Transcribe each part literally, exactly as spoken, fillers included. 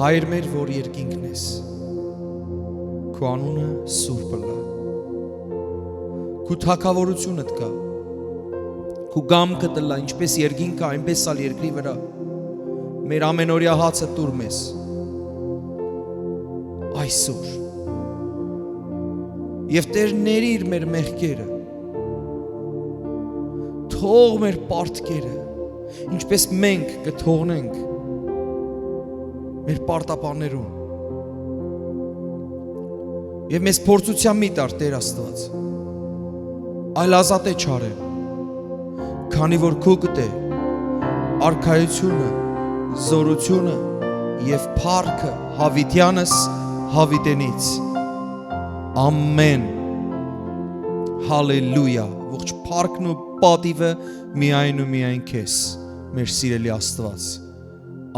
Հայր մեր, որ երկինքն ես, քու անունը սուրբ ըլլայ, քու թագաւորութիւնդ գայ, քու կամքդ ըլլայ, ինչպէս երկինքը, այնպէս ալ երկրի վրայ։ Մեր ամենօրեայ հացը տուր մեզ այսօր եւ, Տէր, ներիր մեր մեղքերը, թող մեր պարտքերը, ինչպէս մենք կը թողնենք մեր պարտապաններուն, եւ մեզ փորձութեան մի տար, Տէր Աստուած, այլ ազատէ չարէ, քանի որ քուկդ է արքայութիւնը, զօրութիւնը եւ փառքը յաւիտեանս յաւիտենից։ Ամեն։ Հալելույա։ Ողջ փառքն ու պատիվը միայն ու միայն քեզ, մեր սիրելի Աստուած։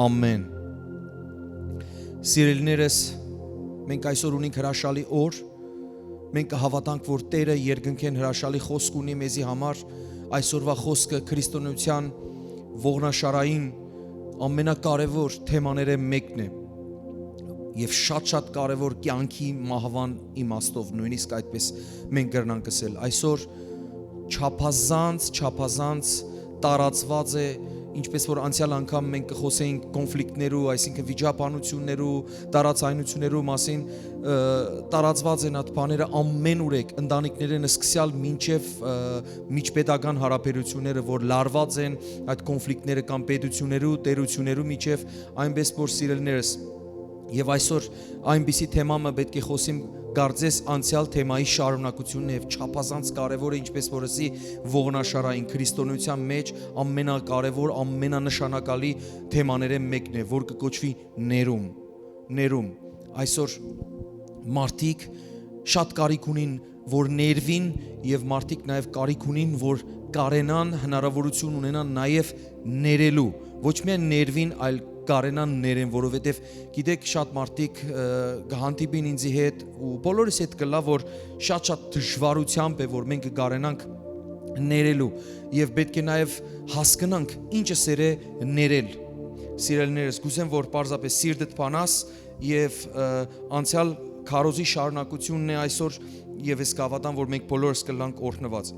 Ամեն։ Սիրելիներս, մենք այսօր ունենք հրաշալի օր։ Մենք կը հաւատանք, որ Տէրը երկնքէն հրաշալի խօսք ունի մեզի համար։ Այսօրուայ խօսքը քրիստոնեության ողնաշարային ամենակարեւոր թեմաներէն մէկն է եւ շատ-շատ կարեւոր կեանքի մահուան իմաստով, նոյնիսկ այդպես մենք կրնանք ըսել։ Այսօր չափազանց, չափազանց տարածուած է, ինչպես որ անցեալ անգամ մենք կը խօսէինք կոնֆլիկտներու, այսինքն վիճաբանութիւններու, տարածայնութիւններու մասին, ը, տարածուած են այդ բաները ամենուրեք, ընտանիքներէն սկսեալ մինչեւ, ը, միջպետական հարաբերութիւնները, որ լարուած են այդ կոնֆլիկտները կամ պետութիւններու, տէրութիւններու միջեւ, այնպես որ, սիրելիներս, եւ այսօր այնպիսի թեմայ մը պէտք է խօսիմ, կարծես անցեալ թեմայի շարունակութիւնն է եւ չափազանց կարեւոր է, ինչպես որ ըսի, ողնաշարային քրիստոնեության մէջ ամենակարեւոր, ամենանշանակալի թեմաներէն մէկն է, որ կը կոչուի ներում, ներում։ Այսօր մարդիկ շատ կարիք ունին, որ ներուին, եւ մարդիկ նաեւ կարիք ունին, որ կարենան, հնարաւորութիւն ունենան նաեւ ներելու, ոչ միայն ներուին, այլ կարենան ներեն, որովհետեւ, գիտեք, շատ մարդիկ, ը, կը հանդիպին ինձի հետ ու բոլորիս հետ կ'ըլլայ, որ շատ-շատ դժուարութեամբ է, որ մենք կը կարենանք ներելու, եւ պէտք է նաեւ հասկնանք ինչը սեր է ներել։ Սիրելիներս, կ'ուզեմ, որ պարզապէս սիրտդ բանաս, եւ, ը, անցեալ քարոզի շարունակութիւնն է այսօր, եւ ես կհաւատամ, որ մենք բոլորս կ'ըլլանք օրհնուած։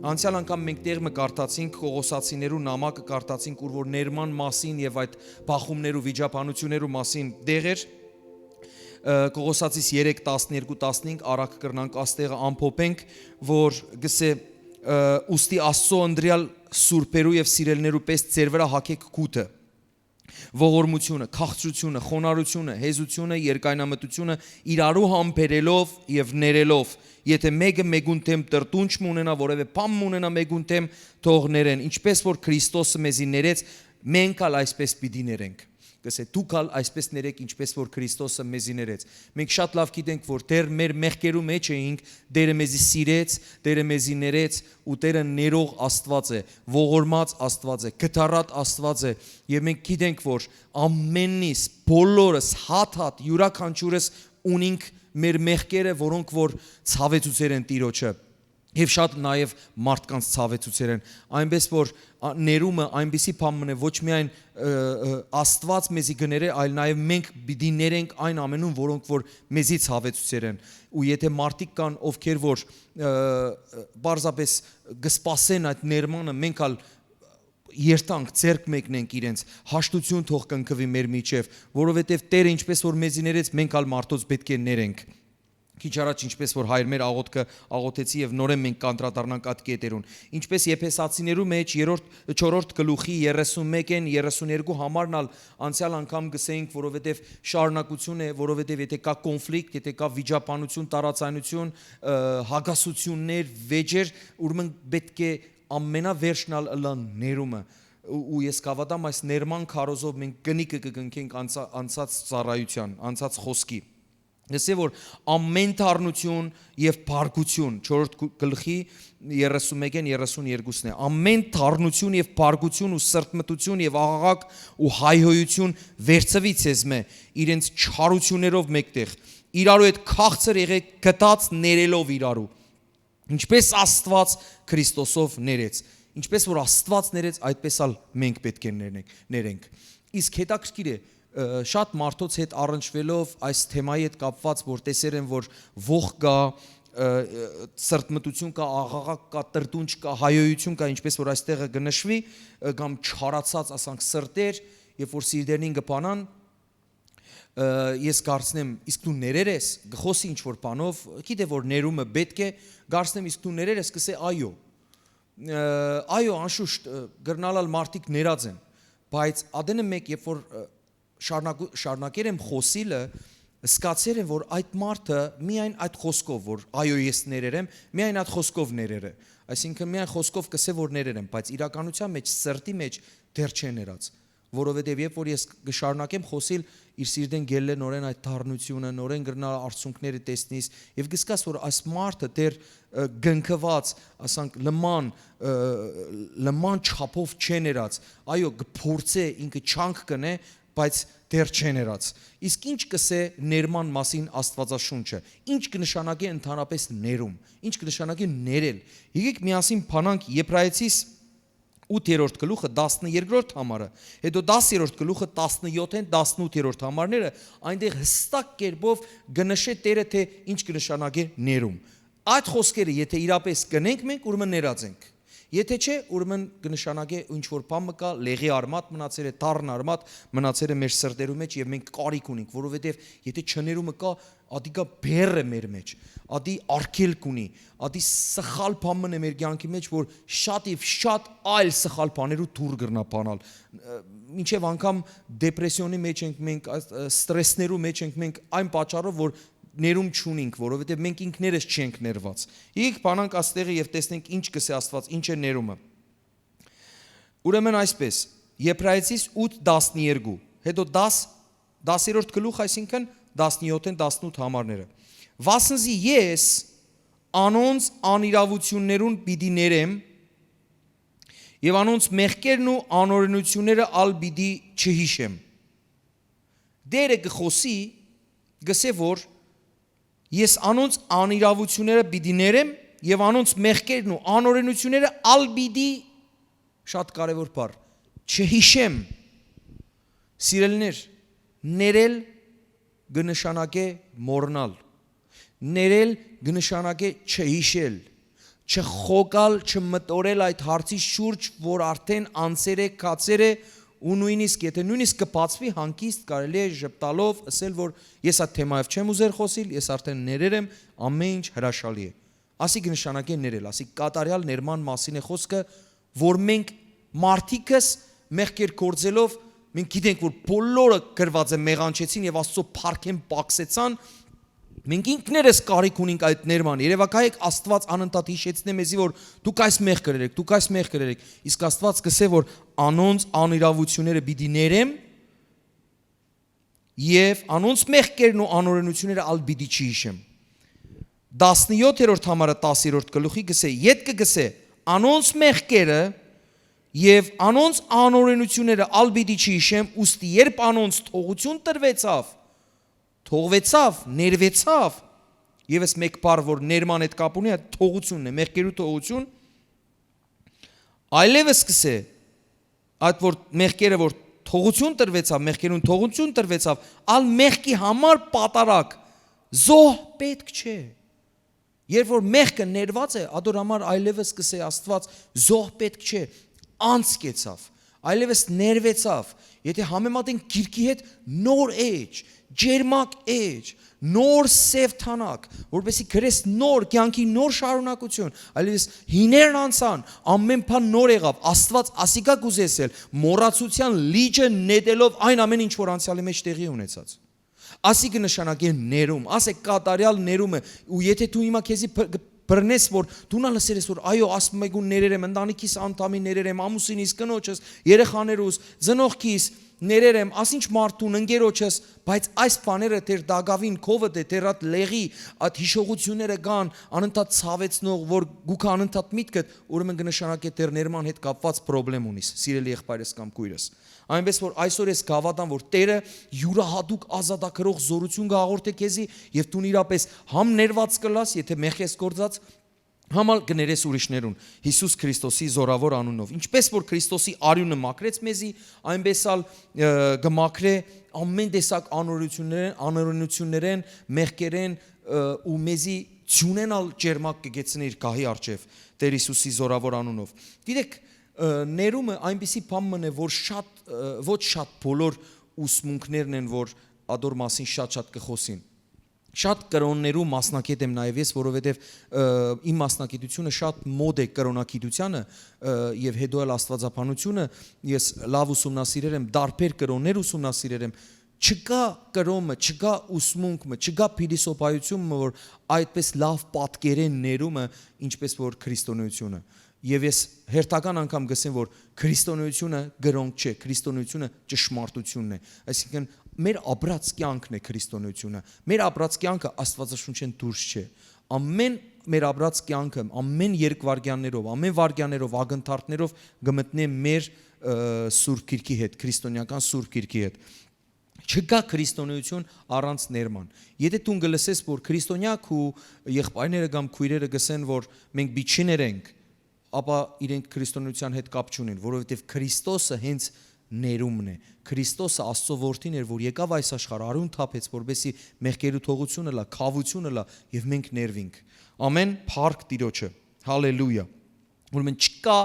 Անցեալ անգամ մենք տեղ մը կարդացինք Կողոսացիներու նամակը, կարդացինք, ուր որ ներման մասին եւ այդ բախումներու, վիճաբանութիւններու մասին տեղ էր, ը, Կողոսացիս երեք, տասներկու, տասնհինգ, արագ կրնանք աստեղը ամփոփենք, որ գսե, ը, «Ուստի Աստծո ընտրեալ սուրբերու եւ սիրելիներու պէս ձեր վրայ հագէք կութը, ողորմութիւնը, քաղցրութիւնը, խոնարհութիւնը, հեզութիւնը, երկայնամտութիւնը, իրարու համբերելով եւ ներելով, եթէ մէկը մէկուն դէմ տրտունջ մը ունենայ, որեւէ բան մը ունենայ մէկուն դէմ, թող ներեն, ինչպես որ Քրիստոսը մեզի ներեց, մենք ալ այսպես պիտի ներենք»։ Կսե, «Դուք ալ այսպես ներեք, ինչպես որ Քրիստոսը մեզի ներեց»։ Մենք շատ լաւ գիտենք, որ դեռ մեր մեղքերու մէջ էինք, Տէրը մեզի սիրեց, Տէրը մեզի ներեց, ու Տէրը ներող Աստուած է, ողորմած Աստուած է, կտառատ Աստուած է, եւ մենք գիտենք, որ ամեննիս, բոլորս, հատ-հատ, իւրաքանչիւրս ունինք մեր մեղքերը, որոնք որ ցաւեցուցեր են Տիրոջը, եւ շատ նաեւ մարդկանց ցաւեցուցեր են, այնպես որ, ա, ներումը այնպիսի բան մնե, ոչ միայն, ը, ը, Աստուած մեզի կներէ, այլ նաեւ մենք պիտի ներենք այն ամենուն, որոնք որ մեզի ցաւեցուցեր են։ Ու եթէ մարդիկ կան, ովքեր որ, ը, ը, պարզապէս կսպասեն այդ ներմանը, մենք ալ երթանք, ձեռք մեկնենք իրենց, հաշտություն թող կնքուի մեր միջեւ, որովհետեւ Տէրը ինչպես որ մեզի ներեց, մենք ալ մարդոց պէտք է ներենք։ Քիչ առաջ, ինչպես որ հայր մեր աղոթքը աղոթեցի, եւ նորէն մենք կանդրադառնանք այդ կետերուն։ Ինչպես Եփեսացիներու մէջ երրորդ, չորրորդ գլուխի երեսունմէկէն երեսուներկու համարն ալ անցեալ անգամ գսեինք, որովհետեւ շարունակություն է, որովհետեւ եթէ կայ կոնֆլիկտ, եթէ կայ վիճաբանություն, տարածայնություն, ը, հակասություններ, վեճեր, ուրեմն պէտք է ամենավերջն ալ ըլլան ներումը։ Ու, ու ես կհաւատամ, այս ներման քարոզով մենք կնիքը կկնքենք անցա-, անցած ծառայութեան, անցած խօսքի։ Լսե, որ ամեն դառնություն եւ փառքություն, չորրորդ գ-, գլխի երեսունմէկէն երեսուներկուսն է, ամեն դառնություն եւ փառքություն ու սրտմտություն եւ աղաղակ ու հայհոյություն վերցուի ձեզմէ, իրենց չարություններով մէկտեղ, իրարու հետ քաղցր եղեք, գթած ներելով իրարու, ինչպես Աստուած Քրիստոսով ներեց, ինչպես որ Աստուած ներեց, այդպես ալ մենք պէտք է ներենք, ներենք։ Իսկ հետաքրքիր է, Ը, շատ մարդոց հետ առնչուելով այս թեմայի հետ կապված, որ տեսեր են, որ ոխ կա, ը, ը, սրտմտություն կա, աղաղակ կա, տրտունջ կա, հայոյություն կա, ինչպես որ այստեղը կը նշուի, ը, կամ չարացած, ասանք, սրտեր, երբ որ սիրտերնին կը փանան, ը, ես կարծնեմ, իսկ դու ներեր ես, կը խոսի ինչ որ բանով, գիտե որ ներումը պետք է, կարծնեմ, իսկ դու ներեր ես, կսե այո։ Ը, այո, անշուշտ, ը, կրնալ ալ մարդիկ ներած են, բայց ատենը մէկ, երբ որ, ը, շարունակու-, շարունակեր եմ խոսիլը, սկացեր եմ, որ այդ մարդը միայն այդ խոսքով, որ այո, ես ներեր եմ, միայն այդ խոսքով ներեր է։ Այսինքն միայն խոսքով կսե, որ ներեր եմ, բայց իրականության մեջ, սրտի մեջ դեռ չեն ներած, որովհետեւ երբ որ ես կը շարունակեմ խոսիլ, իր սիրտէն գելլէ նորէն այդ դառնությունը, նորէն կրնա արցունքները տեսնիս եւ կսկաս, որ այս մարդը դեռ, ը, կնքուած, ասանք, լման, ը, լման չափով չեն երած, այո, կփորձէ, ինքը չանք կնէ, բայց դեռ չեն երած։ Իսկ ինչ կսե ներման մասին Աստուածաշունչը, ինչ կնշանակէ ընդհանրապես ներում, ինչ կնշանակէ ներել։ Եկեք միասին փանանք Եբրայեցիս ութերորդ գլուխը, տասներկրորդ համարը, հետո տասերորդ գլուխը, տասնյոթ են տասնութերորդ համարները, այնտեղ հստակ կերպով կնշէ Տերը, թե ինչ կնշանակէ ներում։ Այդ խոսքերը, եթե իրապես կնենք մենք, ուրեմն ներած ենք։ Եթե չէ, ուրեմն կնշանակէ ինչ որ բան մը կա, լեղի արմատ մնացել է, թառն արմատ մնացել է մեր սրտերու մեջ եւ մենք կարիք ունենք, որովհետեւ եթե չներումը կա, ադիկա բեռ է մեր մեջ, ադի արգելք ունի, ադի սխալ բան մն է մեր կյանքի մեջ, որ շատ եւ շատ այլ սխալ բաներու դուր կրնա բանալ։ Ը, մինչեւ անգամ դեպրեսիոնի մեջ ենք մենք, ա, ը, ստրեսներու մեջ ենք մենք այն պատճառով, որ ներում չունենք, որովհետեւ մենք ինքներս չենք ներված։ Եկեք փանանք աստեղը եւ տեսնենք ինչ կսե Աստուած, ինչ է ներումը։ Ուրեմն այսպես, Եբրայեցիս ութ տասներկու, հետո տաս, տասերորդ գլուխ, այսինքն տասնյոթ են տասնութ համարները։ Վասնզի ես անոնց անիրաւութիւններուն պիտի ներեմ եւ անոնց մեղքերն ու անօրենութիւնները ալ պիտի չհիշեմ։ Տերը կը խօսի, կսե որ ես անոնց անիրաւութիւնները պիտի ներեմ եւ անոնց մեղքերն ու անօրենութիւնները ալ պիտի, շատ կարեւոր բառ, չհիշեմ։ Սիրելիներ, ներել կը նշանակէ մոռնալ։ Ներել կը նշանակէ չհիշել, չխոկալ, չմտորել այդ հարցի շուրջ, որ արդեն անցեր է, գացեր է, ու նոյնիսկ, եթե նոյնիսկ կը բացուի, հանգիստ կարելի է ժպտալով ըսել, որ ես այդ թեմայով չեմ ուզեր խօսիլ, ես արդեն ներեր եմ, ամեն ինչ հրաշալի է։ Ասի կը նշանակէ ներել, ասի կատարեալ ներման մասին է խօսքը, որ մենք մարդիկս մեղքեր գործելով, մենք գիտենք, որ բոլորը կրված են, մեղանչեցին եւ Աստծո փառքէն պակսեցան, մենք ինքներս կարիք ունենք այդ ներման։ Երեւակայեք, Աստուած անընդհատ յիշեցնէ մեզի, որ դուք այս մեղքը կրերեք, դուք այս մեղքը կրերեք, իսկ Աստուած կսե, որ անոնց անիրաւութիւնները պիտի ներեմ եւ անոնց մեղքերն ու անօրենութիւնները ալ պիտի չհիշեմ։ Տասնյոթերորդ համարը տասերորդ գլուխի կսե, ետքը կսե, անոնց մեղքերը եւ անոնց անօրենութիւնները ալ պիտի չհիշեմ, ուստի երբ անոնց թողություն տրվեցաւ, թողվեցաւ, ներվեցաւ, եւս մէկ բառ, որ ներման հետ կապ ունի, այդ թողությունն է, մեղքերու թողություն, այլեւս կսե, այդ որ մեղքերը, որ թողություն տրվեցաւ, մեղքերուն թողություն տրվեցաւ, ալ մեղքի համար պատարագ, զոհ պետք չէ։ Երբ որ մեղքը ներված է, ադոր համար այլևս կսե Աստուած, զոհ պետք չէ, անց կեցաւ, այլևս ներվեցաւ, եթե համեմատենք գիրքի հետ, նոր էջ, ջերմակ էջ, նոր սեւ թանակ, որպեսզի գրես նոր կյանքի նոր շարունակություն, այլևս հիներն անցան, ամեն բան նոր եղաւ, Աստուած ասիկա կուզես էլ, մոռացության լիճը նետելով այն ամեն ինչ, որ անցյալի մեջ տեղի ունեցած։ Ասի կը նշանակէ ներում, ասե կատարեալ ներումը, ու եթե դու հիմա քեզի բր-, բռնես, որ դու նա լսեր ես, որ այո, ասում եք ու ներեր եմ, ընտանիքիս անդամի ներեր եմ, ամուսինիս, կնոջս, երեխաներուս, ծնողքիս, ներեր եմ, ասինչ մարդուն, ընկերոջս, բայց այս բաները դեռ դակավին քովդ է, դեռ այդ լեղի, այդ հիշողությունները կան, անընդհատ ցավեցնող, որ գուքա անընդհատ միտքդ, ուրեմն կը նշանակէ դեռ ներման հետ կապված պրոբլեմ ունիս, սիրելի եղբայրս կամ քույրս։ Այնպես որ այսօր ես կհավատամ, որ Տերը յուրահատուկ ազատագրող զորություն կհաղորդէ քեզի, եւ դուն իրապես համ ներված կլաս, եթե մեղք ես գործած, Համալ կը ներես ուրիշներուն Յիսուս Քրիստոսի զորաւոր անունով։ Ինչպէս որ Քրիստոսի արիւնը մաքրեց մեզի, այնպէս ալ, ը, կը մաքրէ ամէն տեսակ անօրենութիւններէն, անօրենութիւններէն, մեղքերէն, ը, ու մեզի չունենալ ճերմակ կը գեցնէ իր գահի առջեւ Տէր Յիսուսի զորաւոր անունով։ Գիտեք, ը, ներումը այնպիսի բան մըն է, որ շատ, ը, ոչ շատ բոլոր ուսմունքներն են, որ ադոր մասին շատ-շատ կը խօսին։ Շատ կրօններու մասնակետ եմ նաեւ ես, որովհետեւ, ը, իմ մասնակցությունը շատ մոտ է կրօնագիտությանը, ը, եւ հետո էլ աստուածաբանությունը, ես լաւ ուսումնասիրեր եմ, տարբեր կրօններ ուսումնասիրեր եմ, չկայ կրօնը, չկայ ուսմունքը, չկայ փիլիսոփայությունը, որ այդպես լաւ պատկերեն ներումը, ինչպես որ քրիստոնեությունը։ Եւ ես հերթական անգամ կ'ըսեմ, որ քրիստոնեությունը կրօն չէ, քրիստոնեությունը ճշմարտությունն է։ Այսինքն, մեր ապրած կեանքն է քրիստոնեությունը։ Մեր ապրած կեանքը Աստուածաշունչէն դուրս չէ։ Ամէն մեր ապրած կեանքը, ամէն երկվայրկեաններով, ամէն վայրկեաններով, ակնթարթներով կը մտնէ մեր, ը, Սուրբ Գիրքի հետ, քրիստոնեական Սուրբ Գիրքի հետ։ Չկայ քրիստոնեություն առանց ներման։ Եթե դուն կը լսես, որ քրիստոնեայ քու եղբայրները կամ քոյրերը կ'ըսեն, որ մենք պիչիներ ենք, ապա իրենք քրիստոնեության հետ կապ չունին, որովհետեւ Քրիստոսը հենց ներումն է։ Քրիստոսը Աստծո որդին էր, որ եկաւ այս աշխարհ, արիւն թափեց, որպեսզի մեղքերու թողութիւնը լա, քաւութիւնը լա, եւ մենք ներուինք։ Ամէն, փառք Տիրոջը։ Հալելույա։ Ուրեմն չկայ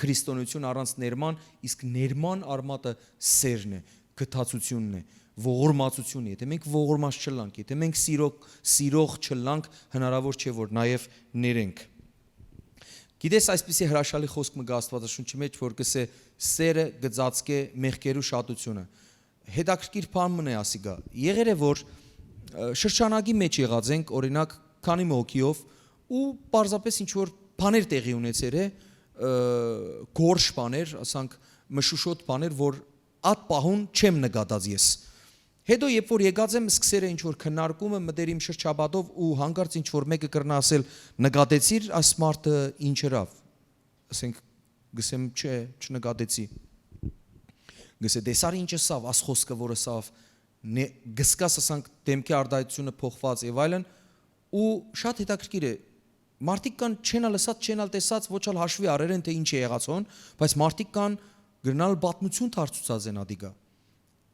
քրիստոնեություն առանց ներման, իսկ ներման արմատը սերն է, գթացությունն է, ողորմածությունը։ Եթե մենք ողորմած չըլլանք, եթե մենք սիրող, սիրող չըլլանք, հնարավոր չէ, որ նաեւ ներենք։ Գիտես, այսպիսի հրաշալի խօսք մը կայ Աստուածաշունչի մեջ, որ կ'ըսէ. «Սերը կը ծածկէ մեղքերու շատությունը»։ Հետաքրքիր բան մըն է ասիկա։ Եղեր է, որ, ը, շրջանակի մեջ եղած ենք, օրինակ, քանի մը հոգիով, ու պարզապես ինչ-որ բաներ տեղի ունեցեր է, ը, գորշ բաներ, ասանք, մշուշոտ բաներ, որ այդ պահուն չեմ նկատած ես։ Հետո, երբ որ եկած եմ, սկսեր է ինչ-որ քննարկումը, մտեր իմ շրջապատով ու հանկարծ ինչ-որ մէկը կրնայ ասել. «Նկատեցիր այս մարդը ինչ ըրաւ»։ Ասենք, գսեմ. «Չէ, չնկատեցի»։ Գսե. «Տեսար ինչ ըսաւ, աս խօսքը որ ըսաւ, նե-, գսկաս, ասանք, դեմքի արտայայտությունը փոխված եւ այլն»։ Ու շատ հետաքրքիր է, մարդիկ կան, չեն ալ ըսած, չեն ալ տեսած, ոչ ալ հաշուի առեր են, թե ինչ է եղած հոն, բայց մարդիկ կան, կրնալ պատմություն դարձուցած են ադիկա։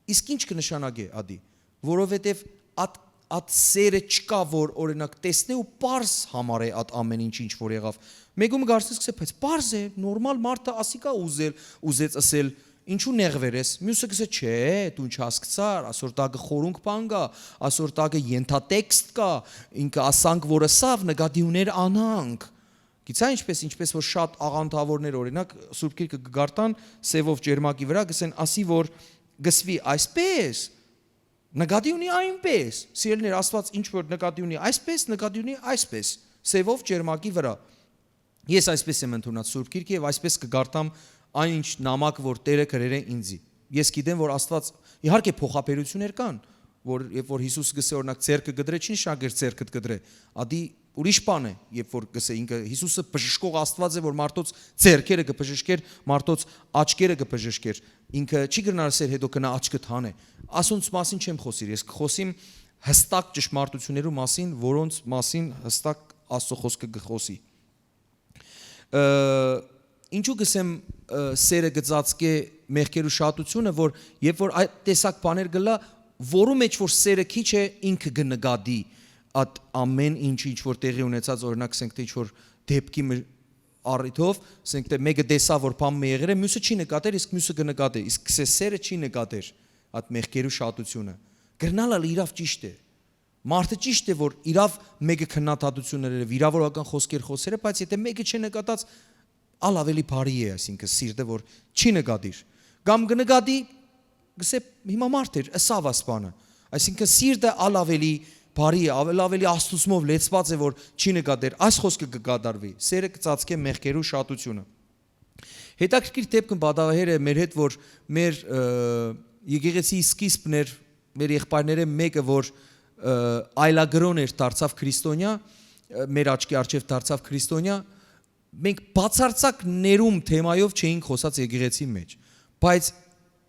Իսկ ինչ կը նշանակէ ադի, որովհետեւ ատ, ատ սերը չկա, որ, օրինակ, տեսնէ ու պարզ համարէ ատ ամէն ինչ, ինչ որ եղաւ։ Մեկում կարծես կսե, բայց պարզ է, նորմալ մարդը ասիկա ուզել, ուզեց ըսել, ինչու նեղվեր ես, մյուսը կսե, չէ, դու ինչ հասկցար, ասոր տակը խորունկ բան կա, ասոր տակը ենթատեքստ կա, ինքը ասանք որ ըսաւ, նկատի ուներ անանք։ Գիցա ինչպես, ինչպես որ շատ աղանդավորներ, օրինակ, Սուրբ Գիրքը կը կարդան սեւով ճերմակի վրա, կսեն, ասի որ կսվի այսպես, նկատի ունի այնպես։ Սիրելիներ, Աստված ինչ որ նկատի ունի այսպես, նկատի ունի այսպես, սեւով ճերմակի վրա։ Ես այսպես եմ ընդունած Սուրբ Գիրքը եւ այսպես կը կարդամ այն ինչ նամակ որ Տերը գրեր է ինձի։ Ես գիտեմ որ Աստված, իհարկե, փոխաբերություններ կան, որ երբ որ Յիսուս գսե, օրինակ, ձեռքը կդրե, չի նշանակեր ձեռքդ կդրե, ադի ուրիշ բան է, երբ որ գսե, ինքը Յիսուսը բժշկող Աստված է, որ մարդոց ձեռքերը կբժշկեր, մարդոց աչքերը կբժշկեր, ինքը չի կրնար ասել հետո գնա աչքդ հանե։ Ասոնց մասին չեմ խօսիր, ես կխօսիմ հստակ ճշմարտություններու մասին, որոնց մասին հստակ Աստծո Խօսքը կխօսի։ Ը, ինչու գսեմ, ը, սերը կծածկէ մեղքերու շատությունը, որ երբ որ այդ տեսակ բաներ գլա, որու մեջ որ սերը քիչ է, ինքը կնկատի այդ ամեն ինչ, ինչ որ տեղի ունեցած, օրինակ, ասենք թե ինչ որ դեպքի մը-, առիթով, ասենք թե մեկը տեսա որ բան մը եղեր է, մյուսը չի նկատեր, իսկ մյուսը կնկատե, իսկ սե-, սերը չի նկատեր այդ մեղքերու շատությունը։ Կրնալ ալ իրաւ ճիշտ է։ Մարդը ճիշտ է որ իրաւ մեկը քննադատություններ էր, վիրավորական խոսքեր խոսեր է, բայց եթե մեկը չնկատած, ալ ավելի բարի է, այսինքն սիրտը որ չի նկատիր, կամ կնկատի, գսե, հիմա մարդ էր, ըսաւ ասպանը, այսինքն սիրտը ալ ավելի բարի է, ավել ավելի աստուծմով լեցված է որ չի նկատեր, այս խոսքը կկատարվի. «Սերը կծածկէ մեղքերու շատությունը»։ Հետաքրքիր դեպքը պատահեր է մեր հետ, որ մեր, ը, եկեղեցի սկիզբն էր, մեր եղբայրները մեկը որ, ը, այլագրոն էր, դարձավ քրիստոնյա, ը, մեր աչքի առջև դարձավ քրիստոնյա, մենք բացարձակ ներում թեմայով չէինք խոսած եկեղեցի մեջ, բայց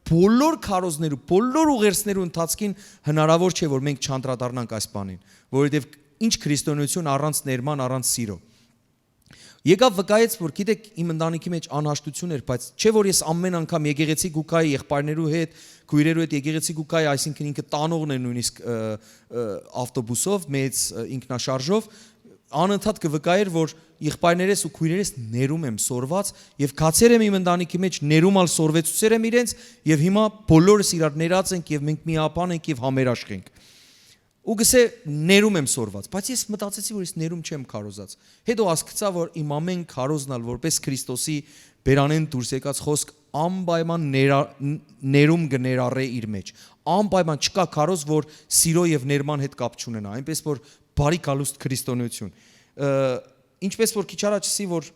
բոլոր քարոզներու, բոլոր ուղերձներու ընթացքին հնարավոր չէ որ մենք չանդրադառնանք այս բանին, որովհետեւ ինչ քրիստոնեություն առանց ներման, առանց սիրո։ Եկաւ վկայեց, որ գիտեք, իմ ընտանիքի մեջ անհաշտություն էր, բայց չէ՞ որ ես ամեն անգամ եկեղեցի կու գայի եղբայրներու հետ, քոյրերու հետ եկեղեցի կու գայի, այսինքն ինքը տանողն է նոյնիսկ, ը, ը, ավտոբուսով, մեծ, ը, ինքնաշարժով, անընդհատ կը վկայեր, որ եղբայրներես ու քոյրերես ներում եմ սորված, եւ գացեր եմ իմ ընտանիքի մեջ, ներում ալ սորվեցուցեր եմ իրենց, եւ հիմա բոլորս իրար ներած ենք, եւ մենք միապան ենք եւ համերաշխ ենք։ Ու կսե, «Ներում եմ սորված», բայց ես մտածեցի, որ ես ներում չեմ քարոզած։ Հետո հասկացա, որ իմ ամեն քարոզն ալ որպէս Քրիստոսի բերանէն դուրս եկած խօսք անպայման ներա-, ն-, ներում կը ներառէ իր մեջ։ Անպայման չկա քարոզ, որ սիրո եւ ներման հետ կապ չունենայ, այնպէս որ բարի գալուստ քրիստոնեություն։ Ը, ինչպես որ քիչ առաջ ասի, որ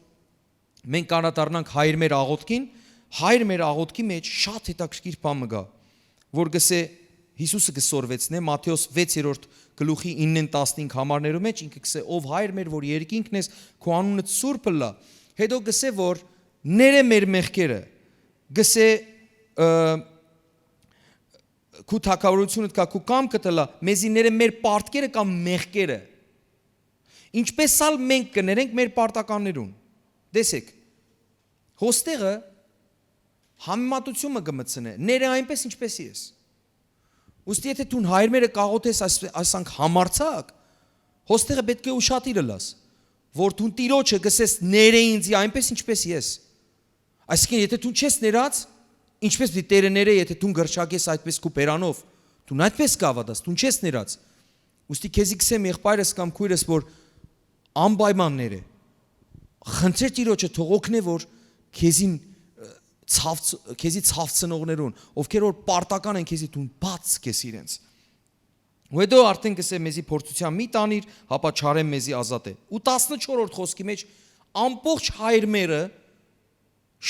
մենք կանդրադառնանք Հայր մեր աղօթքին, Հայր մեր աղօթքի մեջ շատ հետաքրքիր բան մը կայ, որ կսե, Յիսուսը կը սորվեցնէ Մատթէոս վեցերորդ գլուխի իննէն տասնհինգ համարներու մեջ, ինքը կսե, «Ով Հայր մեր, որ երկինքն ես, քու անունդ սուրբ ըլլայ»։ Հետո կսե, որ «Ներէ մեր մեղքերը», կսե, ը, «Քու թագաւորութիւնդ գայ, քու կամքդ ըլլայ, մեզի ներէ մեր պարտքերը կամ մեղքերը, ինչպես ալ մենք կներենք մեր պարտականներուն»։ Տեսեք, հոստեղը համեմատութիւն մը կը մտցնէ, «Ներէ այնպես, ինչպես ես»։ Ուստի, եթե դուն Հայր մերը կաղոթես այս, այսանք համարձակ, հոստեղը պէտք է ուշադիր ըլլաս, որ դուն Տիրոջը կսես, «Ներէ ինծի այնպես, ինչպես ես»։ Այսինքն, եթե դուն չես ներած, ինչպես պիտի Տէրը ներէ, եթե դուն կրճակես այդպես քու բերանով, դուն այդպես կհաւատաս, դուն չես ներած։ Ուստի քեզի կսեմ, եղբայրս կամ քոյրս, որ անպայման ներէ, խնդրե Տիրոջը, թող օգնէ, որ քեզին, ը, ցավց-, քեզի ցավցնողներուն, ովքեր որ պարտական են քեզի, դուն բաց կես իրենց։ Ու հետո արդեն կսե, «Մեզի փորձութեան մի տանիր, հապա չարէն մեզի ազատէ»։ Ու տասնչորրորդ խօսքի մեջ ամբողջ Հայր մերը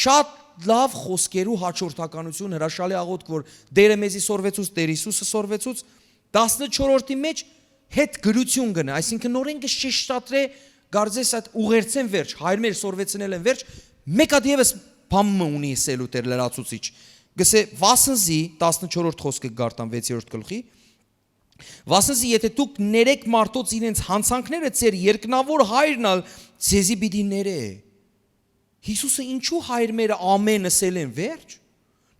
շատ լաւ խօսքերու հաջորդականություն, հրաշալի աղօթք, որ Տէրը մեզի սորվեցուց, Տէր Յիսուսը սորվեցուց, տասնչորրորդի մեջ հետ գրություն կնայ, այսինքն նորէն կը շեշտադրէ, կարծես, այդ ուղերձէն վերջ, Հայր մեր սորվեցնել են վերջ, մեկ հատ եւս բան մը ունի ըսելու Տէր լրացուցիչ։ Կսե, «Վասն զի», տասնչորրորդ խօսքը կկարդամ վեցերորդ գլխի, «Վասն զի եթե դուք ներեք մարդոց իրենց յանցանքները, ձեր երկնաւոր Հայրն ալ ձեզի պիտի ներէ»։ Յիսուսը ինչու Հայր մերը ամէն ըսել են վերջ,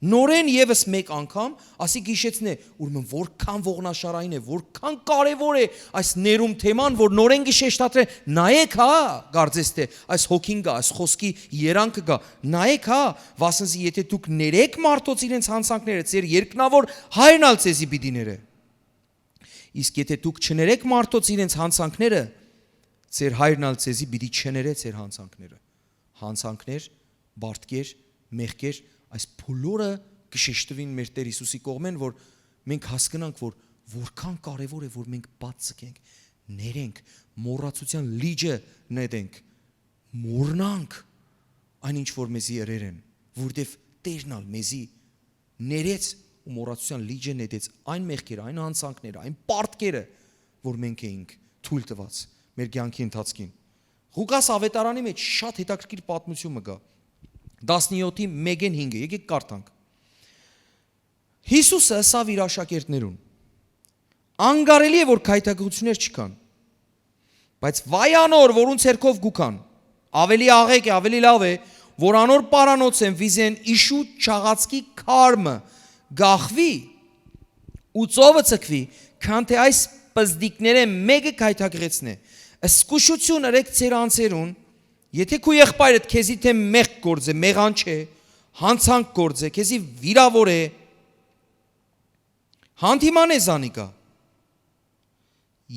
նորէն եւս մեկ անգամ ասի, կը յիշեցնէ, ուրեմն որքան ողնաշարային է, որքան կարեւոր է այս ներում թեման, որ նորէն կը շեշտադրէ, նայեք հա, կարծես թէ այս հոգին կայ, այս խօսքի երանգը կայ, նայեք հա, «Վասն զի եթե դուք ներեք մարդոց իրենց յանցանքները, ձեր երկնաւոր Հայրն ալ ձեզի պիտի ներէ»։ Իսկ եթե դուք չներեք մարդոց իրենց յանցանքները, ձեր Հայրն ալ ձեզի պիտի չներէ ձեր յանցանքները։ Յանցանքներ, պարտքեր, մեղքեր, այս բոլորը կը շեշտուին մեր Տէր Յիսուսի կողմէն, որ մենք հասկնանք, որ որքան կարեւոր է, որ մենք բաց ձգենք, ներենք, մոռացութեան լիճը նետենք, մոռնանք այն, ինչ որ մեզի ըրեր են, որտեւ Տէրն ալ մեզի ներեց ու մոռացութեան լիճը նետեց այն մեղքերը, այն յանցանքները, այն պարտքերը, որ մենք էինք թույլ տուած մեր կեանքի ընթացքին։ Ղուկաս Աւետարանի մեջ շատ հետաքրքիր պատմություն մը կայ, տասնեօթի մէկէն հինգը, եկեք կարդանք։ Յիսուսը ըսաւ իր աշակերտներուն. «Անկարելի է, որ գայթակղութիւններ չգան, բայց վայ անոր, որուն ձեռքով կու գան։ Աւելի աղէկ է, աւելի լաւ է, որ անոր պարանոցէն վիզեն իշու չաղացքի քար մը կախուի ու ծովը ձգուի, քան թէ այս պզտիկներէն մէկը գայթակղեցնէ։ Զգուշութիւն ըրէք ձեր անձերուն, եթե քու եղբայրդ քեզի թէ մեղք գործէ, մեղանչէ, յանցանք գործէ, քեզի վիրաւորէ, յանդիմանէ զանիկա,